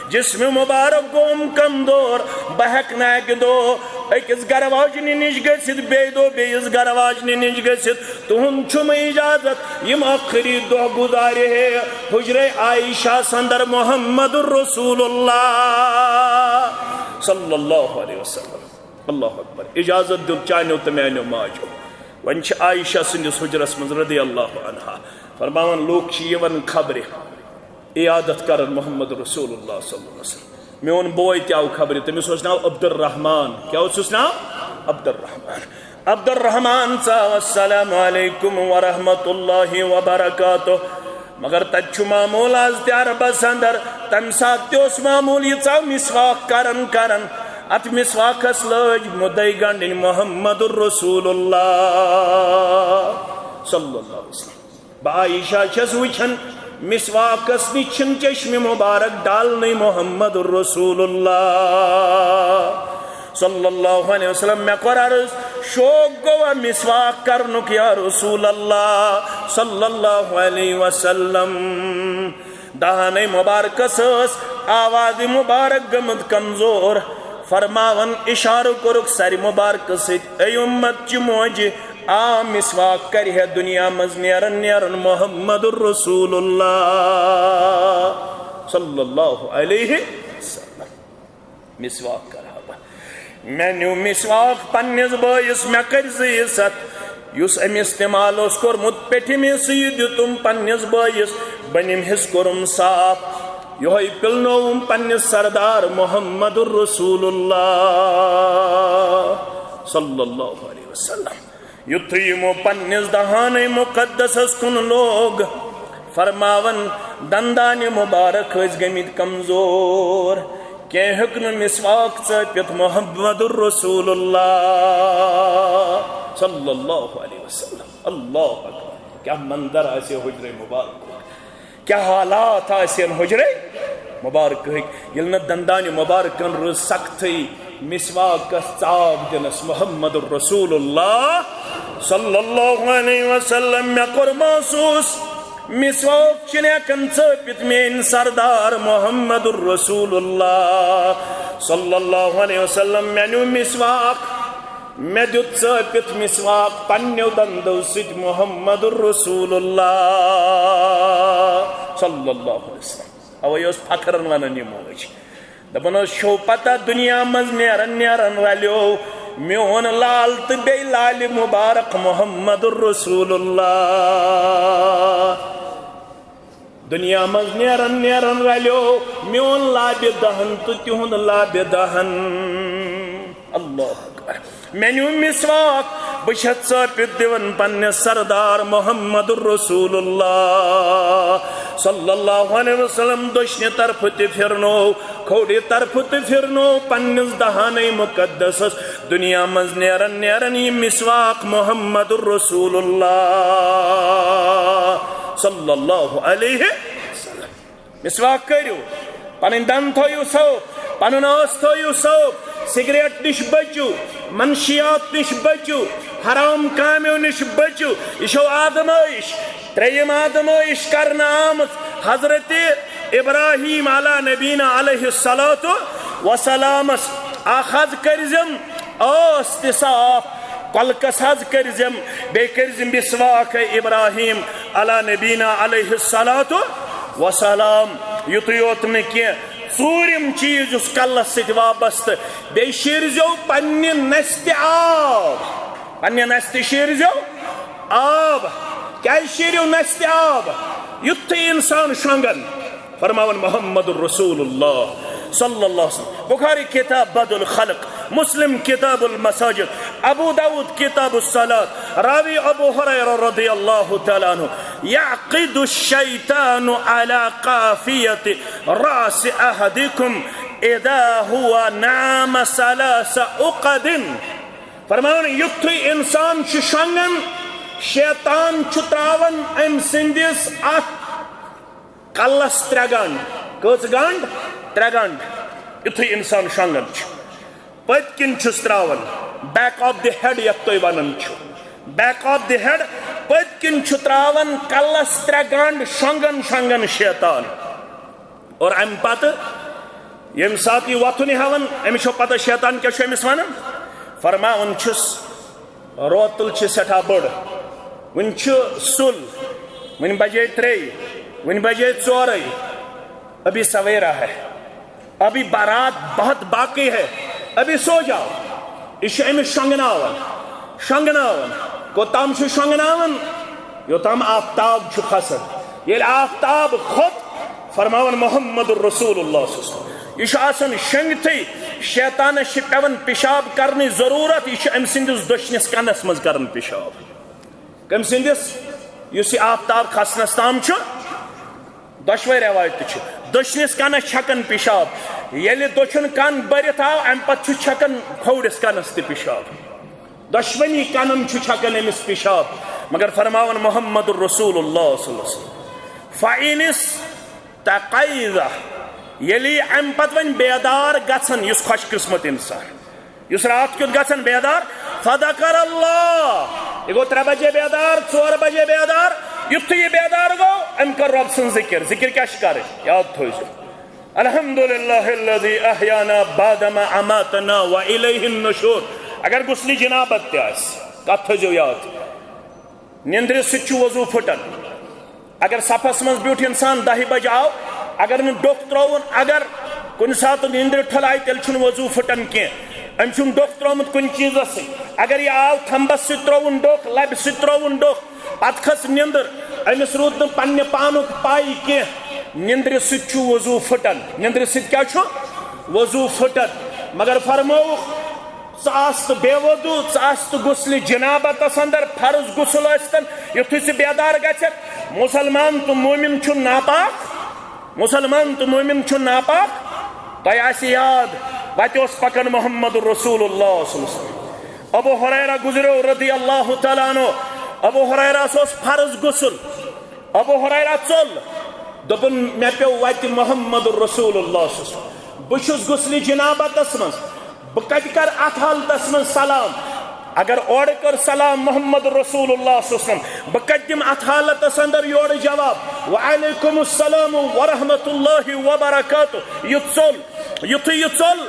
جسم مبارک گوٚوُم کمزور، بہٕ ہٮ۪کہٕ نہٕ اکہِ دۄہ أکِس گرٕ واجنہِ نِش گٔژھِتھ، بیٚیہِ دۄہ بیٚیِس گرٕ واجنہِ نِش گٔژھِتھ۔ تُہُنٛد چھُم اجازت، یِم ٲخری دۄہ گُزارِ ہے حجرے عائشہ اندر محمد رسول اللہ صلی اللہ علیہ وسلم۔ اللہ اکبر۔ اجازت دیُت چانیو تہٕ میانیو ماجو۔ وۄنۍ چھِ عائشہ سٕنٛدِس حجرس منٛز رضی اللہ عنہا۔ فرماوان، لوٗکھ چھِ یِوان خبرِ، عیادت کران محمد رسول اللہ صلی اللہ علیہ وسلم۔ میون بوے تہِ آو خبرِ، تٔمِس اوس ناو عبدالرحمان۔ کیٛاہ اوسُس ناو؟ عبدالرحمان۔ عبدالرحمان ژاو، السلام علیکم ورحمۃ اللہ وبرکاتہ۔ مگر تتہِ چھُ معموٗل از تہِ عربس اندر، تمہِ ساتہٕ تہِ اوس معموٗل، یہِ ژاو مسواک کران کران۔ اتھ مسواکس لٲج مُدے گنڈٕنۍ محمد رسول اللہ صلی اللہ علیہ وسلم۔ بہٕ عائشہ چھَس وٕچھان، مسواکس نِش چھِنہٕ چشمِ مبارک ڈالنٕے محمد رسول اللہ صلی اللہ علیہ وسلم۔ مےٚ کوٚر عرض، شوق گوٚوا مسواک کرنُک یا رسول اللہ صلی اللہ علیہ وسلم؟ دہانَے مبارکس ٲس آواز مبارک گٔمٕژ کمزور۔ فرماوان اشارٕ کوٚرُکھ سرِ مبارکہٕ سۭتۍ، اے اُمت چہِ موجہِ، آ مسواک کرِ ہے دُنیا منٛز نیران نیران محمد رسول اللہ صلی اللہ علیہ وسلم۔ مسواک کرٕ ہا بہٕ۔ مےٚ نیوٗ مسواک پننِس بٲیِس، مےٚ کٔرۍ زٕ یہِ ستھ، یُس أمۍ استعمال اوس کوٚرمُت پیٚٹھمِس، یہِ دیُتُم پننِس بٲیِس، بٔنِم حِصہٕ کوٚرُم صاف۔ یِہوٚے پِلنووُم پننِس سردار محمد رسول اللہ صلی اللہ علیہ وسلم۔ یُتھُے یِمو پننِس دہانَے مُقدسَس کُن لوگ، فرماوان، دندانِ مبارک ٲسۍ گٔمٕتۍ کمزور، کینٛہہ ہیوٚک نہٕ مسواک ژٲپِتھ محمد رسول اللہ صلی اللہ علیہ وسلم۔ اللہ اکبر، کیٛاہ منظر آسہِ حجرے مبارک۔ کیٛاہ حالات آسن حجرے مبارکٕکۍ، ییٚلہِ نہٕ دندانِ مبارکن رٕژ سختٕے مسواکس ژاو دِنس محمد رسول اللہ صلی اللہ علیہ وسلم۔ مےٚ کوٚر محسوس، مسواک چھِنہٕ ہٮ۪کان ژٲپِتھ میٲنۍ سردار محمد رسول اللہ صلی اللہ علیہ وسلم۔ مےٚ نیوٗ مسواک، مےٚ دیُت ژٲپِتھ مسواک پننیو دندو سۭتۍ محمد رسول اللہ صلی اللہ علیہ وسلم۔ اوے اوس فخرن ونان یہِ موج۔ دپان اوس، چھو پتہ، دنیا منٛز نیران نیران رلیو میون لال تہٕ بیٚیہِ لالہِ مبارک محمد رسول اللہ۔ دنیا منٛز نیران نیران رلیو میون لابِ دہن تہٕ تِہُنٛد لابِ دہن۔ اللہ اکبر۔ مےٚ نیوٗ مسواک، بہٕ چھَس ژٲپِتھ دِوان پننِس سردار محمد رسول اللہ صلی اللہ علیہ وسلم۔ دٔچھنہِ طرفہٕ تہِ پھِرنوو، کھوٚورِ طرفہٕ تہِ پھِرنوو، پننِس دہانَے مُقدسَس دُنیا منٛز نیران نیران یہِ مسواک محمد رسول اللہ صلی اللہ علیہ وسلم۔ مسواک کٔرِو، پنٕنۍ دند تھٲیِو صاف، پنُن ٲس تھٲیِو صاف، سگریٹ نِش بٔچِو، منشیات نِش بٔچِو، حرام کامیو نِش بٔچِو۔ یہِ چھو آزمٲیش، ترٛیٚیِم آزمٲیش کرنہٕ آمٕژ حضرت ابراہیم علی نبینا علیہ الصلوۃ والسلامس۔ اکھ حظ کٔرزٮ۪م ٲس تہِ صاف، کۄلکس حظ کٔرزٮ۪م، بیٚیہِ کٔرزِ مسواک ابراہیم علی نبینا علیہ الصلوۃ والسلام۔ یُتُے یوت نہٕ کینٛہہ، ژوٗرِم چیٖز یُس کلس سۭتۍ وابستہٕ، بیٚیہِ شیٖرزیو پننہِ نستہِ آب، پننہِ نستہِ شیٖرزیو آب۔ کیٛازِ شیٖرِو نستہِ آب؟ یُتھُے انسان شۄنٛگان، فرماوان محمد رسول اللہ صلی اللہ علیہ وسلم۔ بخاری کتاب بدء الخلق، مسلم کتاب المساجد، ابو داود کتاب الصلاۃ۔ راوی ابو ہریرہ رضی اللہ تعالیٰ عنہ، یعقد الشیطان علی قافیۃ راس احدکم اذا هو نام ثلاث عقد۔ فرماوان، یُتھُے انسان چھُ شۄنٛگان، شیطان چھُ تراوان أمۍ سٕنٛدِس اتھ کلس ترٛےٚ گنٛڈ۔ کٔژ گنٛڈ؟ ترٛےٚ گنٛڈ۔ یُتھُے انسان شۄنٛگان چھُ، پٔتۍ کِنۍ چھُس تراوان، back of the head یتھ تُہۍ ونان چھِو، back of the head، پٔتۍ کِنۍ چھُ تراوان کلس ترٛےٚ گنٛڈ، شۄنٛگان شۄنٛگان شیطان۔ اور امہِ پتہٕ ییٚمہِ ساتہٕ یہِ وۄتھُن یہِ ہاوان، أمِس چھو پتہ شیطان کیٛاہ چھُ أمِس ونان؟ فرماوان چھُس، روتل چھِ سٮ۪ٹھاہ بٔڑ، وٕنہِ چھُ سُل، وٕنہِ بجے ترٛے، وٕنہِ بجے ژورے، ابھی سویرا ہے، ابھی رات بہت باقی ہے، ابھی سو جاؤ۔ یہِ چھُ أمِس شۄنٛگناوان، شۄنٛگناوان۔ کوٚتام چھُ شۄنٛگناوان؟ یوٚتام آفتاب چھُ کھسان۔ ییٚلہِ آفتاب کھوٚت، فرماوان محمد رسول اللہ صلی اللہ علیہ وسلم، یہِ چھُ آسان شۄنٛگتھٕے، شیطانس چھِ پٮ۪وان پِشاب کرنٕچ ضروٗرت، یہِ چھُ أمۍ سٕنٛدِس دٔچھنِس کنس منٛز کران پِشاب۔ کٔمۍ سٕنٛدِس؟ یُس یہِ آفتاب کھسنس تام چھُ، دۄشوے رٮ۪وایتہٕ چھِ۔ دٔچھنِس کنس چھکان پِشاب، ییٚلہِ دٔچھُن کن بٔرِتھ آو، امہِ پتہٕ چھُ چھکان کھوورِس کنس تہِ پِشاب۔ دۄشوٕنی کنن چھُ چھکان أمِس پِشاب، مگر فرماوان محمد رسول اللہ صلی اللہ علیہ وسلم، فَإِنِ اسْتَيْقَظَ، ییٚلہِ یہِ امہِ پتہٕ وۄنۍ بیدار گژھن، یُس خۄش قسمت انسان، یُس راتھ کیُتھ گژھن بیدار، فَذَكَرَ اللَّهَ، یہِ گوٚو ترٛےٚ بجے بیدار، ژور بجے بیدار، یُتھُے یہِ بیدار گوٚو، أمۍ کٔر رۄب سٕنٛز ذِکِر۔ ذِکِر کیٛاہ چھِ کَرٕنۍ؟ یاد تھٲوزیو، الحمد للہ الذی احیانا بعد ما اماتنا و الیہ النشور۔ اگر غسلِ جنابت تہِ آسہِ، کتھ تھٲوزیو یاد، نیندرِ سۭتۍ چھُ وضو پھٹان۔ اگر صفس منٛز بیوٗٹھ انسان دہہِ بجہِ آو، اگر نہٕ ڈوٚکھ ترٛووُن، اگر کُنہِ ساتہٕ نیندرِ ٹھۄلایہِ، تیٚلہِ چھُنہٕ وضو پھٹان کینٛہہ۔ أمۍ چھُنہٕ ڈوٚکھ ترٛوومُت کُنہِ چیٖزس سۭتۍ۔ اگر یہِ آو تھمبس سۭتۍ ترٛووُن ڈوٚکھ، لبہِ سۭتۍ ترٛووُن ڈوٚکھ، پتہٕ کھٔژ نیندٕر، أمِس روٗد نہٕ پننہِ پانُک پَے کینٛہہ۔ نیندرِ سۭتۍ چھُ وضو پھٹان، نیندرِ سۭتۍ کیٛاہ چھُ؟ وضو پھٹان۔ مگر فرمووُکھ، ژٕ آس تہٕ بے وضو، ژٕ آس تہٕ غسلِ جنابتس اندر، فرض غسل ٲسۍتن، یُتھُے ژٕ بیدار گژھکھ، مسلمان تہٕ مومن چھُ ناپاک، مسلمان تہٕ مومن چھُ ناپاک۔ تۄہہِ آسہِ یاد، وتہِ اوس پکان محمد رسول اللہ صلی اللہ علیہ وسلم۔ ابو ہریرہ گزریو رضی اللہ تعالیٰ عنہ۔ ابو ہریرہس اوس فرض غسل۔ ابو ہریرہ ژوٚل، دوٚپُن، مےٚ پیوٚو وتہِ محمد رسول اللہ صلی اللہ علیہ وسلم۔ بہٕ چھُس غسلِ جنابتس منٛز، بہٕ کتہِ کرٕ اتھ حالتس منٛز سلام؟ اگر اورٕ کٔر سلام محمد رسول اللہ صلی اللہ علیہ وسلم، بہٕ کتہِ دِمہٕ اتھ حالتس اندر یورٕ جواب؟ وعلیکم السلام ورحمۃ اللہ وبرکاتہ۔ یہِ ژوٚل، یُتھُے یہِ ژوٚل،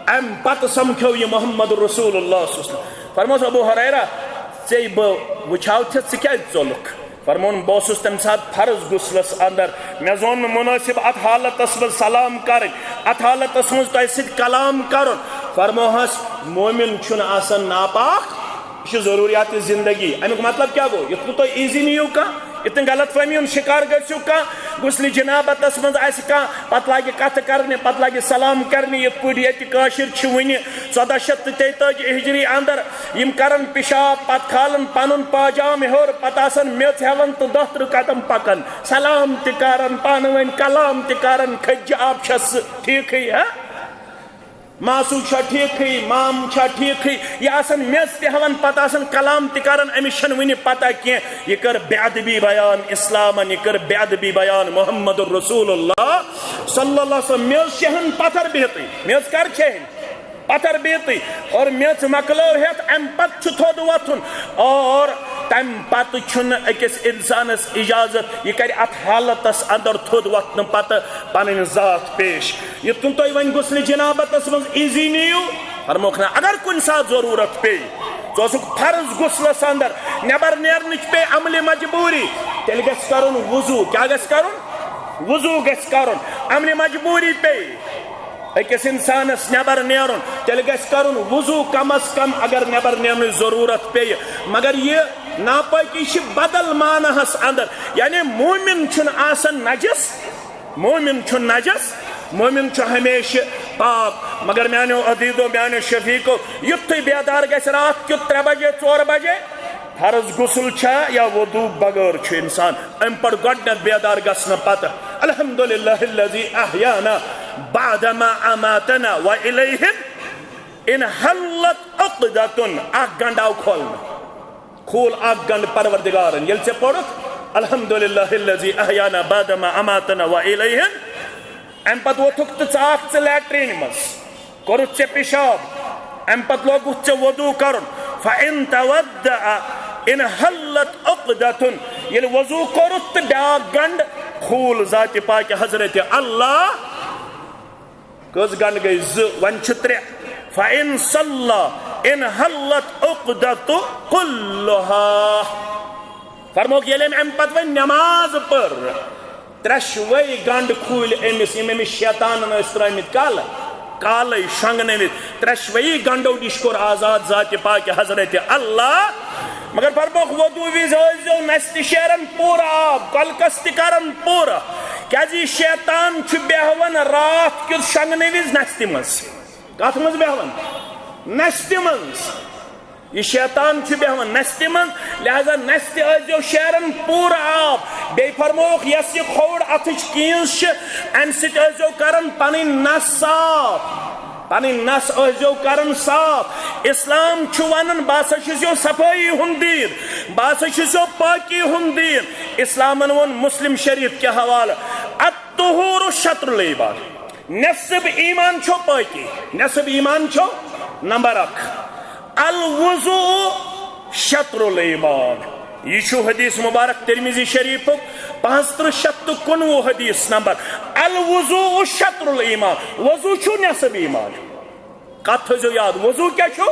امہِ پتہٕ سمکھیو یہِ محمد رسول اللہ صلی اللہ علیہ وسلم۔ فرموس، ابو ہریرہ، ژےٚ بہٕ وٕچھاو تہِ، ژٕ کیازِ ژوٚلُکھ؟ فرمووُن، بہٕ اوسُس تمہِ ساتہٕ فرض غسلس اندر، مےٚ زون نہٕ منٲسب اتھ حالتس منٛز سلام کرٕنۍ، اتھ حالتس منٛز تۄہہِ سۭتۍ کلام کرُن۔ فرموہس، مومن چھُنہٕ آسان ناپاک، یہِ چھُ ضروریات زندگی۔ امیُک مطلب کیٛاہ گوٚو؟ یُتھ نہٕ تُہۍ ایزی نِیِو کانٛہہ، یُتھ نہٕ غلط فہمی ہُنٛد شکار گٔژھِو کانٛہہ، غسلِ جنابتس منٛز آسہِ کانٛہہ، پتہٕ لاگہِ کتھٕ کرنہِ، پتہٕ لاگہِ سلام کرنہِ، یِتھ پٲٹھۍ ییٚتہِ کٲشِرۍ چھِ وُنہِ ژۄداہ شیٚتھ تہٕ تیٚتٲجی ہجری اندر، یِم کرن پِشاب، پتہٕ کھالن پنُن پاجام ہیوٚر، پتہٕ آسن میٚژ ہٮ۪وان تہٕ دۄہ ترٕہ قدم پکان، سلام تہِ کران، پانہٕ ؤنۍ کلام تہِ کران، کھٔجہِ آب چھس ٹھیٖکھٕے، ہا؟ ماسوٗ چھا ٹھیٖکھٕے، مام چھا ٹھیٖکھٕے، یہِ آسن میٚژ تہِ ہٮ۪وان، پتہٕ آسن کلام تہِ کران، أمِس چھنہٕ وُنہِ پتہ کینٛہہ۔ یہِ کٔر بے ادبی بیان اسلامن، یہِ کٔر بے ادبی بیان محمد رسول اللہ صلی اللہ علیہ وسلم۔ میٚژ چھِ ہن پتھر بِہتٕے، میٚژ کر چھِ ہن؟ پتھر بِہتٕے۔ اور میٚژ مۄکلٲو ہٮ۪تھ، امہِ پتہٕ چھُ تھوٚد وۄتھُن۔ اور تمہِ پتہٕ چھُنہٕ أکِس انسانس اجازت، یہِ کرِ اتھ حالتس اندر تھوٚد وۄتھنہٕ پتہٕ پنٕنۍ ذات پیش۔ یُتھ نہٕ تۄہہِ وۄنۍ غسلِ جنابتس منٛز ایزی نِیِو، فرموکھ نہ، اگر کُنہِ ساتہٕ ضروٗرت پیٚیہِ، ژٕ اوسُکھ فرض غسلس اندر، نٮ۪بر نیرنٕچ پیٚیہِ عملِ مجبوٗری، تیٚلہِ گژھِ کرُن وضوٗ۔ کیٛاہ گژھِ کرُن؟ وضوٗ گژھِ کرُن۔ عملِ مجبوٗری پیٚیہِ أکِس انسانس نٮ۪بر نیرُن، تیٚلہِ گژھِ کرُن وضوٗ کم از کم، اگر نٮ۪بر نیرنٕچ ضروٗرت پیٚیہِ۔ مگر یہِ ناپٲکی چھِ بدل معناہس اندر، یعنی مومن چھُنہٕ آسان نجس، مومن چھُ نجس، مومن چھُ ہمیشہِ پاک۔ مگر میانیو عزیزو، میانیو شفیقو، یُتھُے بیدار گژھِ راتھ کیُتھ ترٛےٚ بجے، ژور بجے، فرض غسل چھا یا وضوٗ بغٲر چھُ انسان امہِ پتہٕ گۄڈٕنیتھ بیدار گژھنہٕ پتہٕ، الحمدللہ الذی احیانا بعد ما اماتنا و الیہ انحلت عقدۃ، اکھ گنڈ آو کھولنہٕ۔ کھول اکھ گنڈ پروردگارن۔ ییٚلہِ ژےٚ پوٚرُتھ، الحمدللہ الذی احیانا بعد ما اماتنا و الیہ، امہِ پتہٕ ووتھُکھ تہٕ ژاکھ ژٕ لیٹرینہِ منٛز، کوٚرُتھ ژےٚ پِشاب، امہِ پتہٕ لوگُتھ ژےٚ وضوٗ کرُن، فَإِن تَوَضَّأَ انحلت عقدۃ، ییٚلہِ وضوٗ کوٚرُتھ تہٕ بیاکھ گنڈ کھول ذاتِ پاکہِ حضرت اللہ، کٔژ گنڈ گٔے؟ زٕ، وۄنۍ چھِ ترٛےٚ۔ فَإِن صَلَّى انحلت عقدۃ كُلُّهَا۔ فرموکھ، ییٚلہِ أمۍ اَمہِ پتہٕ وۄنۍ نٮ۪ماز پٔر، ترٛٮ۪شوَے گنڈ کھوٗلۍ أمِس، یِم أمِس شیطانن ٲسۍ ترٛٲومٕتۍ کالہٕ، کالَے شۄنٛگنٲوِتھ۔ ترٛٮ۪شوَے گنڈو نِش کوٚر آزاد ذاتِ پاکہِ حضرت اللہ۔ مگر فرموکھ، وضوٗ وِزِ ٲسۍزیو نستہِ شیران پوٗرٕ آب، کۄلکس تہِ کران پوٗرٕ۔ کیازِ یہِ شیطان چھُ بیہوان راتھ کیُتھ شۄنٛگنہٕ وِزِ نستہِ منٛز۔ کتھ منٛز بیہوان؟ نستہِ منٛز۔ یہِ شیطان چھُ بیہوان نستہِ منٛز، لہذا نستہِ ٲسۍزیو شیران پوٗرٕ آب۔ بیٚیہِ فرمووُکھ، یۄس یہِ کھوٚڑ اتھٕچ کیٖنٛز چھِ، امہِ سۭتۍ ٲسۍزیو کران پنٕنۍ نس صاف۔ پنٕنۍ نس ٲسۍزیو کران صاف۔ اسلام چھُ ونان، بہٕ ہسا چھُس یو صفٲیی ہُنٛد دیٖن، بہٕ ہسا چھُس یو پٲکی ہُنٛد دیٖن۔ اسلامن ووٚن مسلم شریف کہِ حوالہٕ، الطہور شطر الایمان، نصف ایمان چھو پٲکی، نصف ایمان چھو نمبر اکھ، الوضوء شطر الایمان۔ یہِ چھُ حدیث مبارک ترمذی شریفُک پانٛژھ ترٕٛہ شیٚتھ تہٕ کُنوُہ حدیث نمبر۔ الوضوء شطر الایمان، وضو چھُ نصف ایمان۔ کتھ تھٲیزیو یاد، وضو کیٛاہ چھُ؟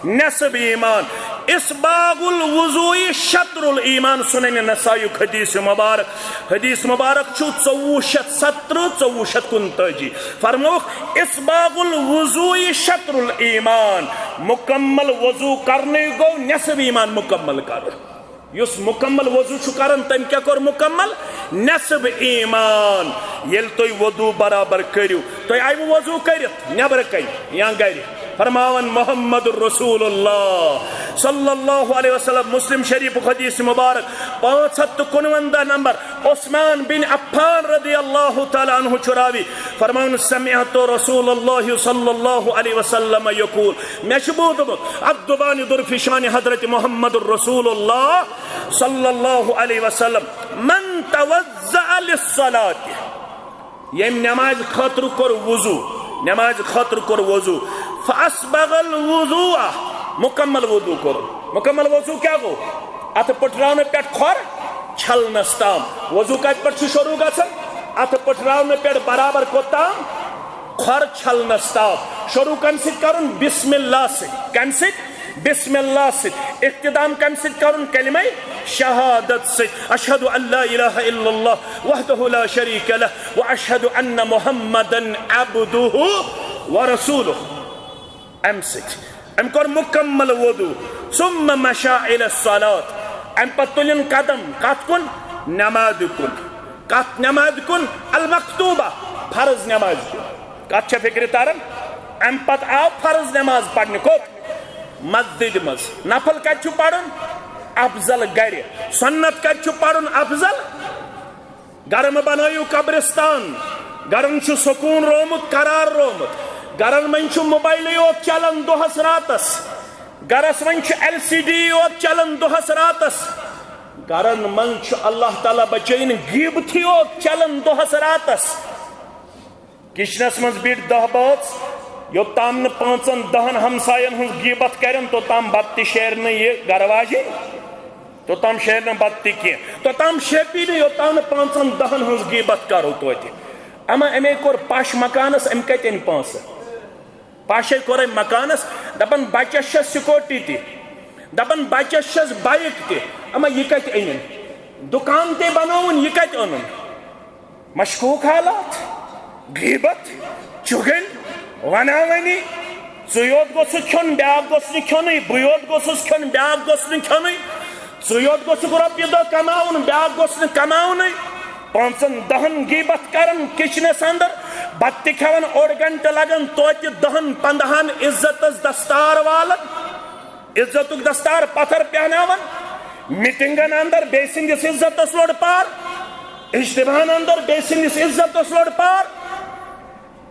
نصف ایمان۔ اسباغ الوضوء شطر الایمان، سنن نسائیُک حدیث مبارک۔ حدیث مبارک چھُ ژوٚوُہ شیٚتھ ستترٕہ، ژوٚوُہ شیٚتھ کُنتٲجی۔ فرمووُکھ، اسباغ الوضوء شطر الایمان، مکمل وضو کرنُے گوٚو نصف ایمان مکمل کرُن۔ یُس مکمل وضو چھُ کران، تٔمۍ کیٛاہ کوٚر مکمل؟ نصف ایمان۔ ییٚلہِ تُہۍ وضو برابر کٔرِو، تُہۍ آیوٕ وضو کٔرِتھ نٮ۪برٕ کنہِ یا گرِ، فرماوان محمد رسول اللہ صلی اللہ علیہ وسلم، مسلم شریفُک حدیث مبارک، پانٛژھ ہتھ تہٕ کُنوَنزاہ نمبر، عثمان بن عفان رضی اللہ تعالیٰ عنہ چھُ راوی، فرماوان، سمعت رسول اللہ صلی اللہ علیہ وسلم یقول، مےٚ چھُ بوٗزمُت عبدُبانِ درفشانِ حضرت محمد رسول اللہ صلی اللہ علیہ وسلم، من توضأ للصلاة، ییٚمۍ نمازِ خٲطرٕ کوٚر وضو، نمازِ خٲطرٕ کوٚر وضو، فاسبغ الوضوء، مکمل وضو کوٚر۔ مکمل وضو کیٛاہ گوٚو؟ اتھٕ پٔٹھراونہٕ پٮ۪ٹھ کھۄر چھلنس تام۔ وضو کتہِ پٮ۪ٹھ چھُ شروع گژھان؟ اتھٕ پٔٹھراونہٕ پٮ۪ٹھ برابر کوٚت تام؟ کھۄر چھلنس تام۔ شروع کمہِ سۭتۍ کرُن؟ بسم اللہ سۭتۍ۔ کمہِ سۭتۍ؟ بسم اللہ سۭتۍ۔ اختتام کمہِ سۭتۍ کرُن؟ کلمہ شہادت سۭتۍ۔ اشہد ان لا الہ الا اللہ وحدہ لا شریک لہ و اشہد ان محمدا عبدہ و رسولہ۔ امہِ سۭتۍ۔ أمۍ کوٚر مکمل وضو۔ ثم مشى الى الصلاة۔ امہِ پتہٕ تُلِن قدم کتھ کُن؟ نمازِ کُن۔ کتھ نمازِ کُن؟ المکتوبہ، فرض نمازِ کُن۔ کتھ چھےٚ فکرِ تران؟ امہِ پتہٕ آو فرض نماز پرنہٕ۔ کوٚت؟ مسجدِ منٛز۔ نفل کتہِ چھُ پرُن؟ افضل گرِ۔ سنت کتہِ چھُ پرُن افضل؟ گرٕ مہٕ بنٲیِو قبرستان۔ گرن چھُ سکوٗن روومُت، قرار روومُت۔ گرن منٛز چھُ موبایلٕے یوت چلان دۄہس راتس۔ گرس منٛز چھُ ایل سی ڈی یوت چلان دۄہس راتس۔ گرن منٛز چھُ اللہ تعالیٰ بچٲیِن غیبتھٕے یوت چلان دۄہس راتس۔ کچنس منٛز بیٖٹھۍ دَہ بٲژ، یوٚتام نہٕ پانٛژن دَہن ہمساین ہٕنٛز غیبت کرن، توٚتام بتہٕ تہِ شیرِ نہٕ یہِ گرٕ واجِنۍ، توٚتام شیرِ نہٕ بتہٕ تہِ کینٛہہ، توٚتام شیپی نہٕ، یوٚتام نہٕ پانٛژن دَہن ہٕنٛز غیبت کرو توتہِ۔ اما أمے کوٚر پش مکانس، أمۍ کتہِ أنۍ پونٛسہٕ؟ پاشے کوٚر أمۍ مکانس، دپان بچس چھس سکوٹی تہِ، دپان بچس چھس بایک تہِ، اما یہِ کتہِ أنِن؟ دُکان تہِ بنووُن، یہِ کتہِ اوٚنُن؟ مشکوک حالات، غیبت، چُغلۍ، وناونی۔ ژٕ یوت گوٚژھُکھ کھیوٚن، بیاکھ گوٚژھ نہٕ کھیوٚنُے، بہٕ یوت گوٚژھُس کھیوٚن، بیاکھ گوٚژھ نہٕ کھیوٚنُے۔ ژٕ یوت گوٚژھُکھ رۄپیہِ دہ کماوُن، بیاکھ گوٚژھ نہٕ کماونُے۔ پانٛژن دہن غیبت کران کچنس اندر، بتہٕ تہِ کھٮ۪وان اوٚڑ گنٹہٕ لگان، توتہِ دہن پندہن عزتس دستار والان، عزتُک دستار پتھر پہناوان، میٹنگن اندر بیٚیہِ سٕنٛدِس عزتس لوٚڑ پار، اجتماعن اندر بیٚیہِ سٕنٛدِس عزتس لوٚڑ پار،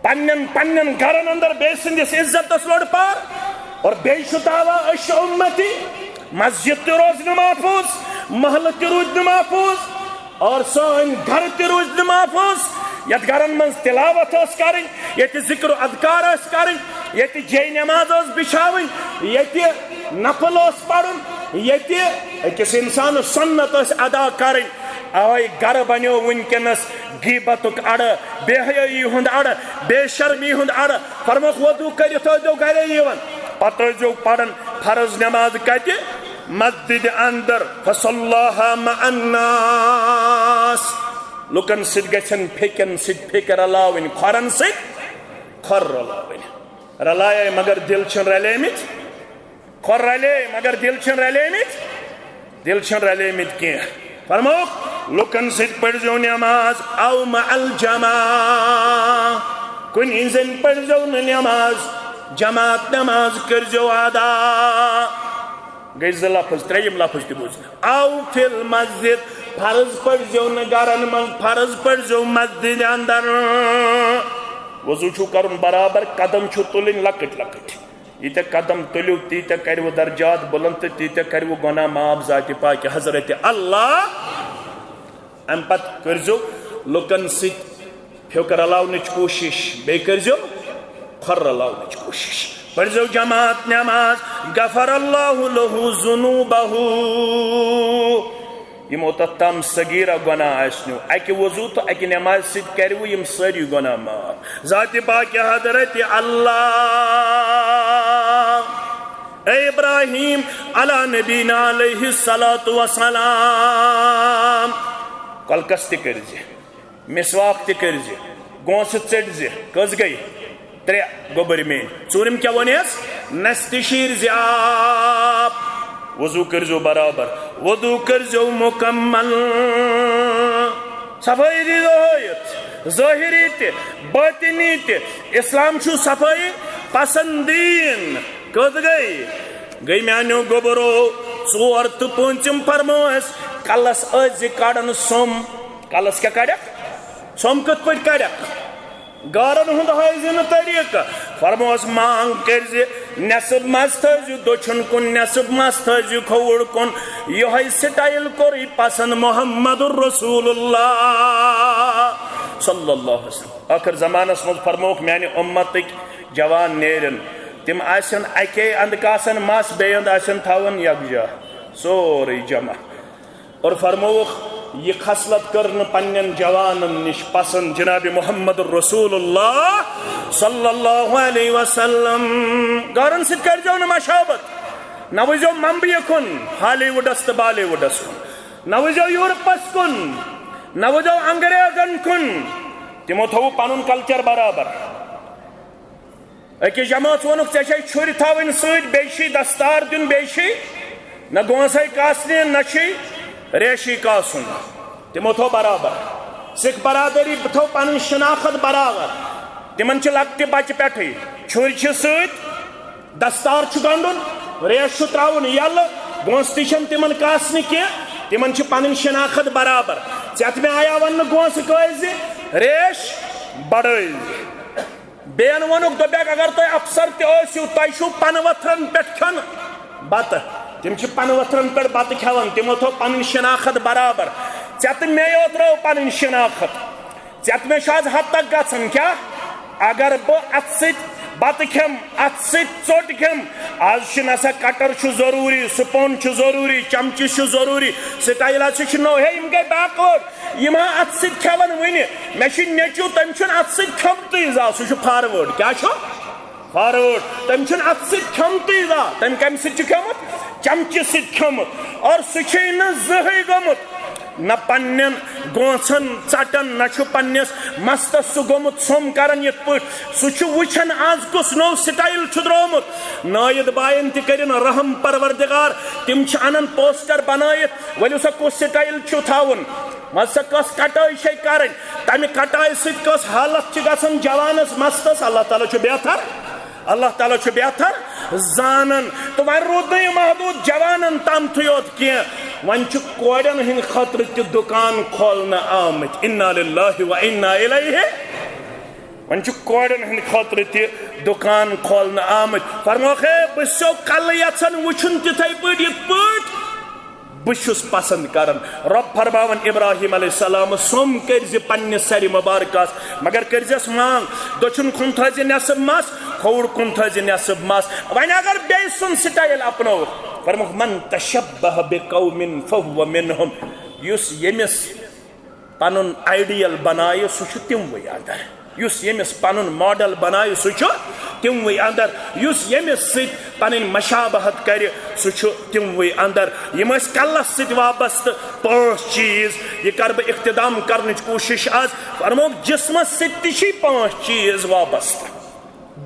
پننٮ۪ن پننٮ۪ن گرن اندر بیٚیہِ سٕنٛدِس عزتس لوٚڑ پار۔ اور بیٚیہِ چھُ دعویٰ، أسۍ چھِ اُمتی، مسجد تہِ روزِ نہٕ محفوظ، محلہٕ تہِ روٗدۍ نہٕ محفوظ، اور سٲنۍ گرٕ تہِ روٗدۍ نہٕ محفوظ۔ یتھ گرن منٛز تلاوت ٲس کرٕنۍ، ییٚتہِ ذکر و اذکار ٲسۍ کرٕنۍ، ییٚتہِ جے نماز ٲس بچھاوٕنۍ، ییٚتہِ نفل اوس پرُن، ییٚتہِ أکِس انسانس سنت ٲسۍ ادا کرٕنۍ، اوے گرٕ بنیو وٕنکیٚنس غیبتُک اڑٕ، بے حیٲیی ہُنٛد اڑٕ، بے شرمی ہُنٛد اڑٕ۔ فرموکھ، وضو کٔرِتھ ٲسۍزیو گرے یِوان، پتہٕ ٲسۍزیو پران فرض نماز کتہِ؟ مسجد اندر۔ فصلاها مع الناس۔ لُکن سۭتۍ گژھن پھیٚکٮ۪ن سۭتۍ پھیٚکۍ رلاوٕنۍ، کھۄرن سۭتۍ کھۄر رلاوٕنۍ۔ رلایے مگر دِل چھِنہٕ رلیمٕتۍ۔ کھۄر رلے، مگر دِل چھِنہٕ رلیمٕتۍ، دِل چھِنہٕ رلیمٕتۍ کینٛہہ۔ فرمووُکھ، لُکن سۭتۍ پٔرزیو نماز، او مع الجماعہ، کُنی زٔنۍ پٔرزیو نہٕ نماز، جماعت نماز کٔرزیو ادا۔ گٔے زٕ لفظ، ترٛیٚیِم لفظ تہِ بوٗز۔ او فی المسجد، فرض پٔرزیو نہٕ گرن منٛز، فرض پٔرزیو مسجد اندر۔ وضو چھُو کرُن برابر، قدم چھِو تُلٕنۍ لۄکٕٹۍ لۄکٕٹۍ۔ ییٖتیٛاہ قدم تُلِو، تیٖتیٛاہ کَرِوٕ درجات بُلند تہٕ تیٖتیٛاہ کَرِوٕ گۄناہ معاف ذاتِ پاکہِ حضرت اللہ۔ اَمہِ پَتہٕ کٔرۍزیو لُکَن سۭتۍ پھیُک رلاونٕچ کوٗشِش، بیٚیہِ کٔرۍزیو کھۄر رلاونٕچ کوٗشِش۔ پٔرۍزیو جماعت نٮ۪ماز، غفر اللہ لہ ذنوبہ۔ یِم اوتتھ تام صغیرہ گۄناہ آسنو، اکہِ وضو تہٕ اکہِ نمازِ سۭتۍ کروٕ یِم سٲری گۄناہ معاف۔ ذاتِ پاکِ حضرت اللہ۔ اے ابراہیم علی نبینا علیہ الصلوۃ والسلام، کۄلکس تہِ کٔرۍ زِ۔ مسواک تہِ کٔرۍ زِ، گونٛسہٕ ژٔٹۍ زِ۔ کٔژ گٔے؟ ترٛےٚ گوٚبٕرۍ میٲنۍ۔ ژوٗرِم کیٛاہ ووٚن یَس؟ نستہِ شیٖرۍ زِ آب۔ وضو کٔرۍزیو برابر، وضو کٔرۍزیو مُکمل۔ صفٲیی دیٖزیو ہٲیِتھ، ظٲہری تہِ، باطنی تہِ۔ اسلام چھُ صفٲیی پسندیٖن۔ کٔژ گٔے؟ گٔے میانیو گوٚبرو ژور۔ تہٕ پوٗنٛژِم فرمٲو اَسہِ، کلس ٲسۍ زِ کڑان سوٚم۔ کلس کیٛاہ کڑکھ؟ سوٚم کِتھ پٲٹھۍ کڑکھ؟ گارن ہُنٛد ہٲوزِ نہٕ طریٖقہٕ۔ فرموس، مانگ کٔرزِ، نٮ۪صٕب مَس تھٲوزِ دٔچھُن کُن، نٮ۪صٕب مَس تھٲوزِ کھووُر کُن۔ یِہوٚے سٹایل کوٚرُے پسند محمد رسول اللہ صلی اللہ علیہ وسلم۔ ٲخر زمانس منٛز فرمووُکھ، میانہِ اُمتٕکۍ جوان نیرن، تِم آسن اکے اندٕ کاسن مَس، بیٚیہِ اندٕ آسن تھاوان یکجا، سورُے جمع۔ اور فرمووُکھ، یہِ خصلت کٔر نہٕ پننٮ۪ن جوانن نِش پسند جناب محمد رسول اللہ صلی اللہ علیہ وسلم۔ گارن سۭتۍ کٔرۍزیو نہٕ مشابت، نہ وٕچھزیو ممبیہِ کُن، ہالی وُڈس تہٕ بالی وُڈس کُن، نہ وٕچھزیو یورپس کُن، نہ وٕچھزیو انگریزن کُن۔ تِمو تھوٚو پنُن کلچر برابر۔ أکِس جمٲژ ووٚنُکھ، ژےٚ چھے چھُرۍ تھاوٕنۍ سۭتۍ، بیٚیہِ چھُے دستار دیُن، بیٚیہِ چھُے نہ گونٛسَے کاسنہِ، نہ چھُے ریشی کاسُن۔ تِمو تھوٚو برابر۔ سکھ برادری تھٲو پنٕنۍ شناخت برابر۔ تِمن چھِ لۄکٹہِ بچہِ پٮ۪ٹھٕے چھُرۍ چھِ سۭتۍ، دستار چھُ گنڈُن، ریش چھُ تراوُن یلہٕ، گونٛسہٕ تہِ چھَنہٕ تِمن کاسنہِ کینٛہہ، تِمن چھِ پنٕنۍ شناخت برابر۔ ژےٚ تہِ مےٚ آیا وننہٕ گونٛسہٕ کٲلۍ زِ ریش بڑٲوۍ۔ بیٚین ووٚنُکھ، دوٚپکھ، اگر تُہۍ افسر تہِ ٲسِو، تۄہہِ چھُو پنہٕ ؤتھرن پٮ۪ٹھ کھیوٚن بتہٕ۔ تِم چھِ پنہٕ ؤتھرن پٮ۪ٹھ بتہٕ کھٮ۪وان، تِمو تھٲو پنٕنۍ شناخت برابر۔ ژےٚ تہٕ مے یوت ترٲو پنٕنۍ شناخت۔ ژےٚ تہٕ مےٚ چھُ آز ہتک گژھان۔ کیٛاہ؟ اگر بہٕ اتھٕ سۭتۍ بتہٕ کھٮ۪مہٕ، اتھٕ سۭتۍ ژوٚٹ کھٮ۪مہٕ، آز چھُ نسا کٹر چھُ ضروٗری، سپون چھُ ضروٗری، چمچہٕ چھُ ضروٗری، سٹایل ہسا چھُ نوٚو۔ ہے، یِم گٔے backward۔ یِم ہا اتھٕ سۭتۍ کھٮ۪وان وُنہِ۔ مےٚ چھُ نیٚچو، تٔمۍ چھُنہٕ اتھٕ سۭتۍ کھیوٚمتُے زانٛہہ، سُہ چھُ forward۔ کیٛاہ چھُ؟ Forward۔ تٔمۍ چھُنہٕ اتھٕ سۭتۍ کھیوٚمتُے زانٛہہ۔ تٔمۍ کمہِ سۭتۍ چھُ کھیوٚمُت؟ چمچہٕ سۭتۍ کھیوٚمُت۔ اور سُہ چھُے نہٕ زٕہٕے گوٚمُت نہ پننٮ۪ن گونٛژھن ژٹن، نہ چھُ پننِس مستس سُہ گوٚمُت سوٚم کران یِتھ پٲٹھۍ۔ سُہ چھُ وٕچھان آز کُس نوٚو سٹایل چھُ درٛامُت۔ نٲیِد باین تہِ کٔرِن رحم پروردگار۔ تِم چھِ انان پوسٹر بنٲیِتھ، ؤلِو سا کُس سٹایل چھُ تھاوُن، مان سا کۄس کٹٲے چھے کرٕنۍ، تمہِ کٹایہِ سۭتۍ کۄس حالت چھِ گژھان جوانس مستس۔ اللہ تعالیٰ چھُ بہتر، اللہ تعالیٰ چھُ بہتر زانان۔ تہٕ وۄنۍ روٗد نہٕ یہِ محدوٗد جوانن تامتھٕے یوت کینٛہہ، وۄنۍ چھُ کورٮ۪ن ہٕنٛدِ خٲطرٕ تہِ دُکان کھولنہٕ آمٕتۍ۔ انا للہ و انا الیہ۔ وۄنۍ چھُ کورٮ۪ن ہٕنٛدِ خٲطرٕ تہِ دُکان کھولنہٕ آمٕتۍ۔ فرموکھ، ہے، بہٕ چھُسو کلہٕ یژھان وٕچھُن تِتھے پٲٹھۍ، یِتھ پٲٹھۍ بہٕ چھُس پسند کران۔ رۄب فرماوان ابراہیم علیہ السلام، سوٚم کٔرۍ زِ پننِس سرِ مبارکس، مگر کٔرۍ زٮ۪س مانگ، دٔچھُن کھُن تھٲوۍ زِ نٮ۪صٕب مس، کھووُر کُن تھٲوۍ زِ نٮ۪صٕب مس۔ وۄنۍ اگر بیٚیہِ سُنٛد سٹایل اپنووُکھ، فرموکھ، من تشبہ بقوم فہو منہم، یُس ییٚمِس پنُن آئیڈیل بنایہِ، سُہ چھُ تِموٕے اندر۔ یُس ییٚمِس پنُن ماڈل بنایہِ، سُہ چھُ تِموٕے اندر۔ یُس ییٚمِس سۭتۍ پنٕنۍ مشابہت کرِ، سُہ چھُ تِموٕے اندر۔ یِم ٲسۍ کلس سۭتۍ وابستہٕ پانٛژھ چیٖز۔ یہِ کرٕ بہٕ اختتام کرنٕچ کوٗشش آز۔ فرموکھ، جسمس سۭتۍ تہِ چھِ پانٛژھ چیٖز وابستہٕ۔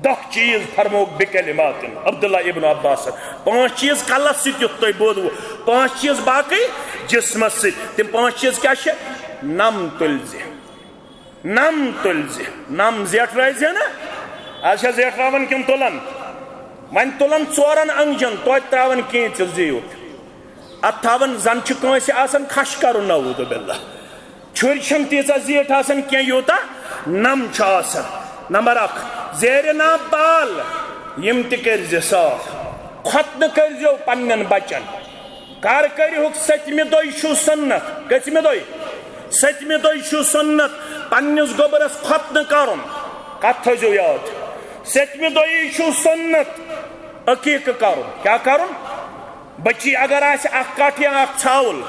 دَہ چیٖز فرمووُکھ بکلماتن عبداللہ ابن عباسن۔ پانٛژھ چیٖز کلس سۭتۍ، یُتھ تۄہہِ بوزوٕ، پانٛژھ چیٖز باقٕے جسمس سۭتۍ۔ تِم پانٛژھ چیٖز کیٛاہ چھِ؟ نم تُلۍ زِ، نم تُلۍ زِ، نم زیٹھرٲوۍ زِ نہ۔ از چھا زیٹھراوان کِنہٕ تُلان؟ وۄنۍ تُلان ژورن انگجن، توتہِ تراوان کینٛژِ زِ یوت۔ اتھ تھاوان زن چھُ کٲنٛسہِ آسان کھش کرُن، نعوذ باللہ۔ چھُرۍ چھَنہٕ تیٖژاہ زیٖٹھ آسان کینٛہہ یوٗتاہ نَم چھُ آسان۔ نمبر اکھ، زیرِ ناو بال، یِم تہِ کٔرۍ زِ صاف۔ خۄتنہٕ کٔرۍ زیو پننٮ۪ن بچن۔ کر کٔرِہُکھ؟ سٔتمہِ دۄہہِ چھُو سُنت۔ کٔژمہِ دۄہہِ؟ سٔتمہِ دۄہہِ چھُو سُنت پننِس گوٚبرس خۄتنہٕ کرُن۔ کتھ تھٲیزیو یاد، سٔتمہِ دۄہہِ چھُو سُنت عقیٖقہٕ کرُن۔ کیٛاہ کرُن؟ بچی اگر آسہِ اکھ کٹھ یا اکھ ژھاوُل،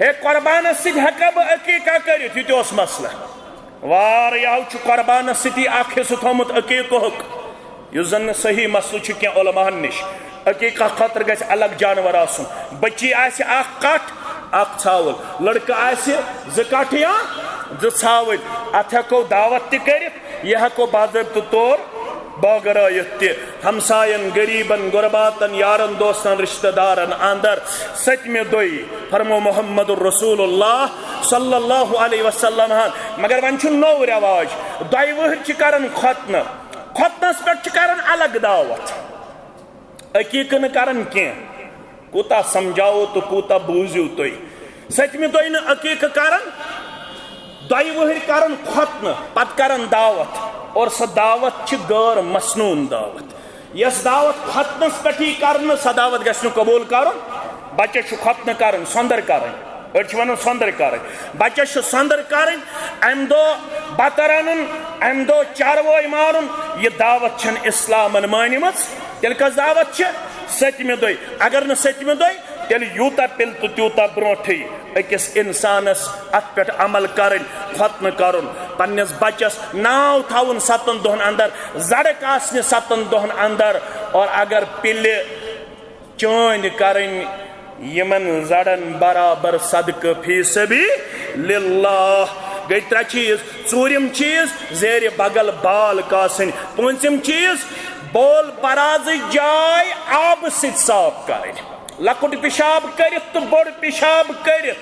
ہے، قربانس سۭتۍ ہٮ۪کا بہٕ عقیٖقہ کٔرِتھ؟ یہِ تہِ اوس مسلہٕ۔ واریاہو چھُ قربانس سۭتی اکھ حصہٕ تھوٚومُت عقیٖقہُک، یُس زن نہٕ صحیح مسلہٕ چھُ کینٛہہ علماہن نِش۔ عقیٖقہ خٲطرٕ گژھِ الگ جانور آسُن۔ بچی آسہِ اکھ کٹھ، اکھ ژھاوُل۔ لڑکہٕ آسہِ زٕ کٹھ یا زٕ ژھاوٕلۍ۔ اتھ ہٮ۪کو دعوت تہِ کٔرِتھ، یہِ ہٮ۪کو باضٲبطہٕ طور بٲگرٲیِتھ تہِ۔ ہمساین، غریبن، غرباتن، یارن دوستن، رشتہ دارن اندر سٔتمہِ دۄہہِ فرمو محمد رسول اللہ صلی اللہ علیہ وسلم ہن۔ مگر وۄنۍ چھُ نوٚو رٮ۪واج، دۄیہِ وٕہٕرۍ چھِ کران خۄتنہٕ۔ خۄتنس پٮ۪ٹھ چھِ کران الگ دعوت، عقیٖقہٕ نہٕ کران کینٛہہ۔ کوٗتاہ سمجھاوو تہٕ کوٗتاہ بوٗزِو تُہۍ؟ سٔتمہِ دۄہہِ نہٕ عقیٖقہٕ کران، دۄیہِ وٕہٕرۍ کران خۄتنہٕ، پتہٕ کران دعوت، اور سۄ دعوت چھِ غٲر مسنوٗن دعوت۔ یۄس دعوت خۄتنس پٮ۪ٹھ یی کرنہٕ، سۄ دعوت گژھِ نہٕ قبوٗل کرُن۔ بچس چھُ خۄتنہٕ کرُن، سۄندر کرٕنۍ، أڑۍ چھِ ونان سۄندر کرٕنۍ۔ بچس چھُ سۄندر کرٕنۍ، امہِ دۄہ بتہٕ رنُن، امہِ دۄہ چاروٲے مارُن، یہِ دعوت چھنہٕ اسلامن مٲنمٕژ۔ تیٚلہِ کۄس دعوت چھِ؟ سٔتمہِ دۄہہِ۔ اگر نہٕ سٔتمہِ دۄہہِ، تیٚلہِ یوٗتاہ پِلہِ تہٕ تیوٗتاہ برونٛٹھٕے أکِس اِنسانَس اَتھ پٮ۪ٹھ عمل کَرٕنۍ، خۄتنہٕ کَرُن، پنٛنِس بَچَس ناو تھاوُن سَتَن دۄہَن اَندَر، زَرٕ کاسنہِ سَتَن دۄہَن اَندَر، اور اگر پِلہِ چٲنۍ کَرٕنۍ یِمَن زَرَن برابر صدقہٕ فی سبیل اللہ۔ گٔے ترٛےٚ چیٖز۔ ژوٗرِم چیٖز، زیرِ بغل بال کاسٕنۍ۔ پوٗنٛژِم چیٖز، بول پرازٕچ جاے آبہٕ سۭتۍ صاف کَرٕنۍ۔ لۄکُٹ پِشاب کٔرِتھ تہٕ بوٚڑ پِشاب کٔرِتھ،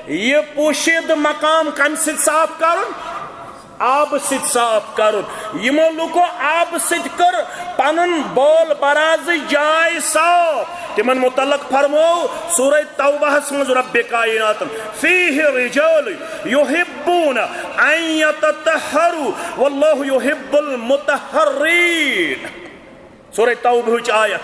یہِ پوشیدٕ مقام کمہِ سۭتۍ صاف کرُن؟ آبہٕ سۭتۍ صاف کرُن۔ یِمو لُکو آبہٕ سۭتۍ کٔر پنُن بول برازٕ جاے صاف۔ تِمن متعلق فرموو سورہ توبہس منٛز رب کائناتن، فیہ رجال یحبون ان یتطہروا واللہ یحب المطہرین۔ سورہ توبہٕچ آیت،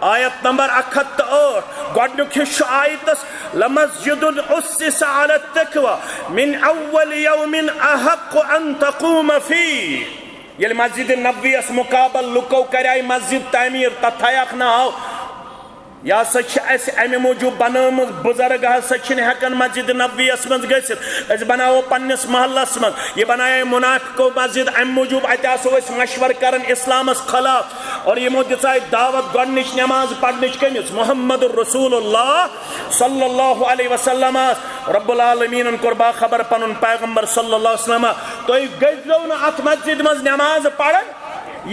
آیت نمبر اکھ ہتھ تہٕ ٲٹھ۔ گۄڈنیُک حصہٕ چھُ آیتس، لمسجد اسس علی التقوی من اول یوم احق ان تقوم فیہ۔ ییٚلہِ مسجد نبویس مقابل لُکو کریایہِ مسجد تعمیٖر، تتھ تھایکھ ناو، یہِ ہسا چھِ اَسہِ اَمہِ موٗجوٗب بنٲومٕژ، بُزرگ ہسا چھِنہٕ ہٮ۪کان مسجد نبویس منٛز گٔژھِتھ۔ أسۍ بناوو پننِس محلس منٛز۔ یہِ بنایے منافقو مسجد اَمہِ موٗجوٗب، اَتہِ آسو أسۍ مشورٕ کران اسلامس خلاف۔ اور یِمو دِژاے دعوت گۄڈنِچ نماز پرنٕچ کٔمِس؟ محمد رسول اللہ صلی اللہ علیہ وسلم۔ رب العالمینن کوٚر باخبر پنُن پیغمبر صلی اللہ علیہ وسلم، تُہۍ گٔژھۍزیو نہٕ اتھ مسجد منٛز نماز پران۔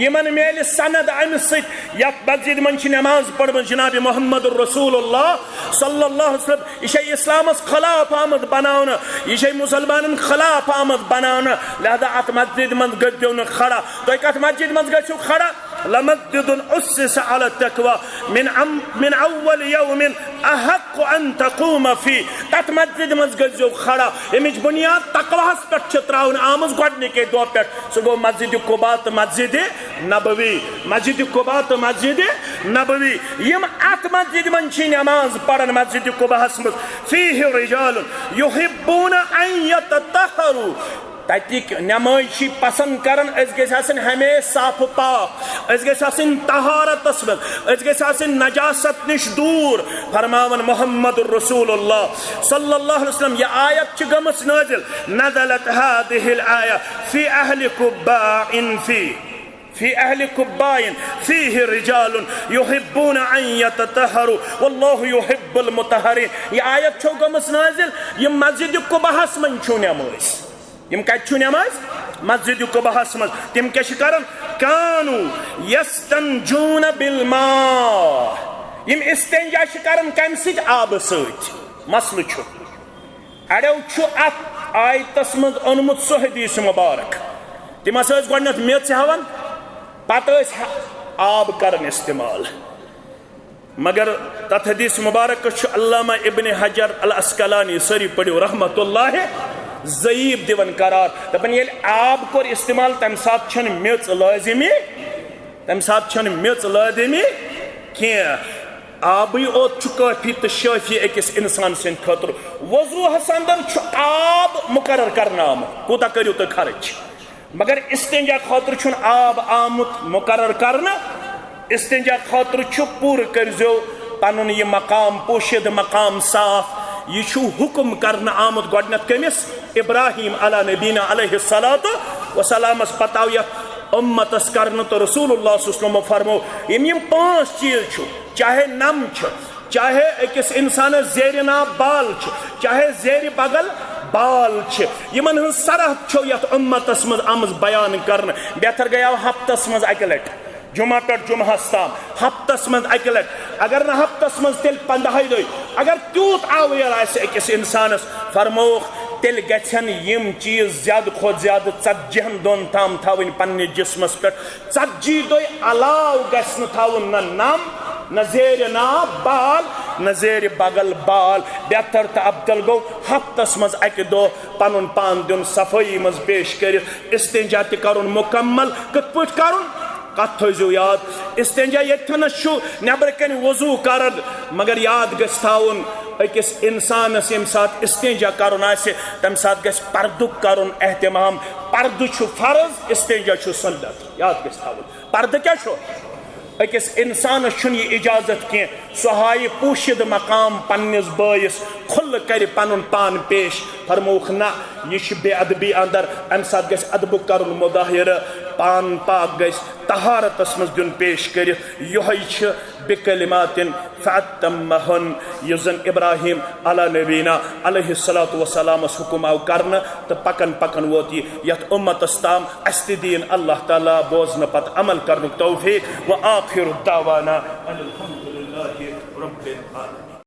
یِمن میلہِ سند امہِ سۭتۍ، یتھ مسجد منٛز چھِ نماز پٔرمٕژ جناب محمد رسول اللہ صلی اللہ علیہ وسلم۔ یہِ چھےٚ اسلامس خلاف آمٕژ بناونہٕ، یہِ چھےٚ مسلمانن خلاف آمٕژ بناونہٕ، لہذا اتھ مسجد منٛز گٔژھۍزیو نہٕ کھڑا۔ تُہۍ کتھ مسجد منٛز گٔژھِو کھڑا؟ لمسجد اسس علی التقوی من ام-، من اول یوم احق ان تقوم فیہ۔ تتھ مسجد منٛز گٔژھۍزیو کھڑا، ییٚمِچ بُنیاد تقواہس پٮ۪ٹھ چھِ ترٛاونہٕ آمٕژ گۄڈنِکے دۄہ پٮ۪ٹھ۔ سُہ گوٚو مسجد قباء تہٕ مسجد نبوی۔ مسجد قباء تہٕ مسجد نبوی۔ یِم اتھ مسجد منٛز چھِ نماز پران مسجد قباءس منٛز، فیہ رجال یحبون ان یتطہروا۔ تتِکۍ نمٲزۍ چھِ پسند کران أسۍ گٔژھۍ آسٕنۍ ہمیشہِ صاف و پاک، أسۍ گٔژھۍ آسٕنۍ طہارتس منٛز، أسۍ گٔژھۍ آسٕنۍ نجاست نِش دوٗر۔ فرماوان محمد رسول اللہ صلی اللہ علیہ وسلم، یہِ آیت چھِ گٔمٕژ نٲزِل، نزلت هذه الآية في أهل قباء في في أهل قباء فيه رجال يحبون أن يتطهروا والله يحب المطهرين۔ یہِ آیت چھو گٔمٕژ نٲزِل، یِم مسجد قباہس منٛز چھِو نمٲزۍ۔ یِم کتہِ چھِو نمٲزۍ؟ مسجد قباہس منٛز۔ تِم کیٛاہ چھِ کران؟ كانوا يستنجون بالماء۔ یِم استنجا چھِ کران کمہِ سۭتۍ؟ آبہٕ سۭتۍ۔ مسلہٕ چھُ، اڑیو چھُ اتھ آیتس منٛز اوٚنمُت سُہ حدیث مبارک۔ تِم ہسا ٲسۍ گۄڈٕنیتھ میٚژ ہٮ۪وان، پتہٕ ٲسۍ ہا-، آب کران استعمال۔ مگر تتھ حدیث مبارکس چھُ علامہ ابن حجر العسقلانی، سٲری پٔرِو، رحمت اللہ، ضعیف دِوان قرار۔ دپان ییٚلہِ آب کوٚر استعمال، تمہِ ساتہٕ چھنہٕ میٚژ لٲزمی، تمہِ ساتہٕ چھنہٕ میٚژ لٲزمی کینٛہہ۔ آبٕے اوت چھُ کٲفی تہٕ شٲفی أکِس اِنسان سٕنٛدِ خٲطرٕ۔ وضوٗہَس اندر چھُ آب مُقرر کرنہٕ آمُت، کوٗتاہ کٔرِو تُہۍ خرٕچ۔ مگر استنجا خٲطرٕ چھُنہٕ آب آمُت مُقرر کرنہٕ۔ استنجا خٲطرٕ چھُ پوٗرٕ کٔرۍزیو پنُن یہِ مقام، پوشیدٕ مقام صاف۔ یہِ چھُ حُکم کرنہٕ آمُت گۄڈٕنٮ۪تھ کٔمِس؟ ابراہیم علی نبینا علیہ الصلوۃ والسلامس۔ پتہٕ آو یتھ اُمتس کرنہٕ تہٕ رسول اللہ صلی اللہ علیہ وسلم فرمو، یِم یِم پانٛژھ چیٖز چھُ، چاہے نم چھُ، چاہے أکِس اِنسانس زیرِ ناو بال چھُ، چاہے زیرِ بغل بال چھِ، یِمن ہٕنٛز سرحد چھو یتھ اُمتس منٛز آمٕژ بیان کرنہٕ۔ بہتر گٔیاو ہفتس منٛز اکہِ لٹہِ، جمعہ پٮ۪ٹھ جمعہس تام، ہفتس منٛز اکہِ لٹہِ، اگر نہٕ ہفتس منٛز تیٚلہِ پندہے دۄہہِ۔ اگر تیوٗت آویر آسہِ أکِس اِنسانس، فرمووُکھ، تیٚلہِ گژھن یِم چیٖز زیادٕ کھۄتہٕ زیادٕ ژتجی ہن دۄہن تام تھاوٕنۍ پننِس جسمس پٮ۪ٹھ۔ ژتجی دۄہہِ علاوٕ گژھِ نہٕ تھاوُن نہ نم، نہ زیرِ ناو بال، نہ زیرِ بغل بال۔ بہتر تہٕ افضل گوٚو ہفتس منٛز اکہِ دۄہ پنُن پان دیُن صفٲیی منٛز پیش کٔرِتھ، استنجا تہِ کرُن مکمل۔ کِتھ پٲٹھۍ کرُن؟ کتھ تھٲیزیو یاد، استنجا ییٚتھٮ۪نس چھُ نٮ۪برٕ کنہِ وضو کران، مگر یاد گژھِ تھاوُن، أکِس انسانس ییٚمہِ ساتہٕ استنجا کرُن آسہِ، تمہِ ساتہٕ گژھِ پردُک کرُن اہتمام۔ پردٕ چھُ فرض، استنجا چھُ سُنت، یاد گژھِ تھاوُن۔ پردٕ کیٛاہ چھُ؟ أکِس اِنسانَس چھُنہٕ یہِ اِجازت کینٛہہ، سُہ ہایہِ پوٗشِدٕ مقام پنٛنِس بٲیِس، کھُلہٕ کَرِ پَنُن پان پیش۔ فرمووُکھ، نہ، یہِ چھُ بے ادبی اندر، اَمہِ ساتہٕ گژھِ ادبُک کَرُن مظاہرٕ، پان پاک گژھِ طہارتَس منٛز دیُن پیش کٔرِتھ۔ یِہوٚے چھِ بِکلِماتٍ فَأَتَمَّهُنَّ، یُس زَن ابراہیم علیٰ نبینا علیہ الصلوۃ والسلامَس حُکُم آو کرنہٕ، تہٕ پکان پکان ووت یہِ یتھ اُمتس تام۔ اسہِ تہِ دِیِن اللہ تعالیٰ بوزنہٕ پتہٕ عمل کرنُک توفیق۔ وآخر دعوانا ان الحمد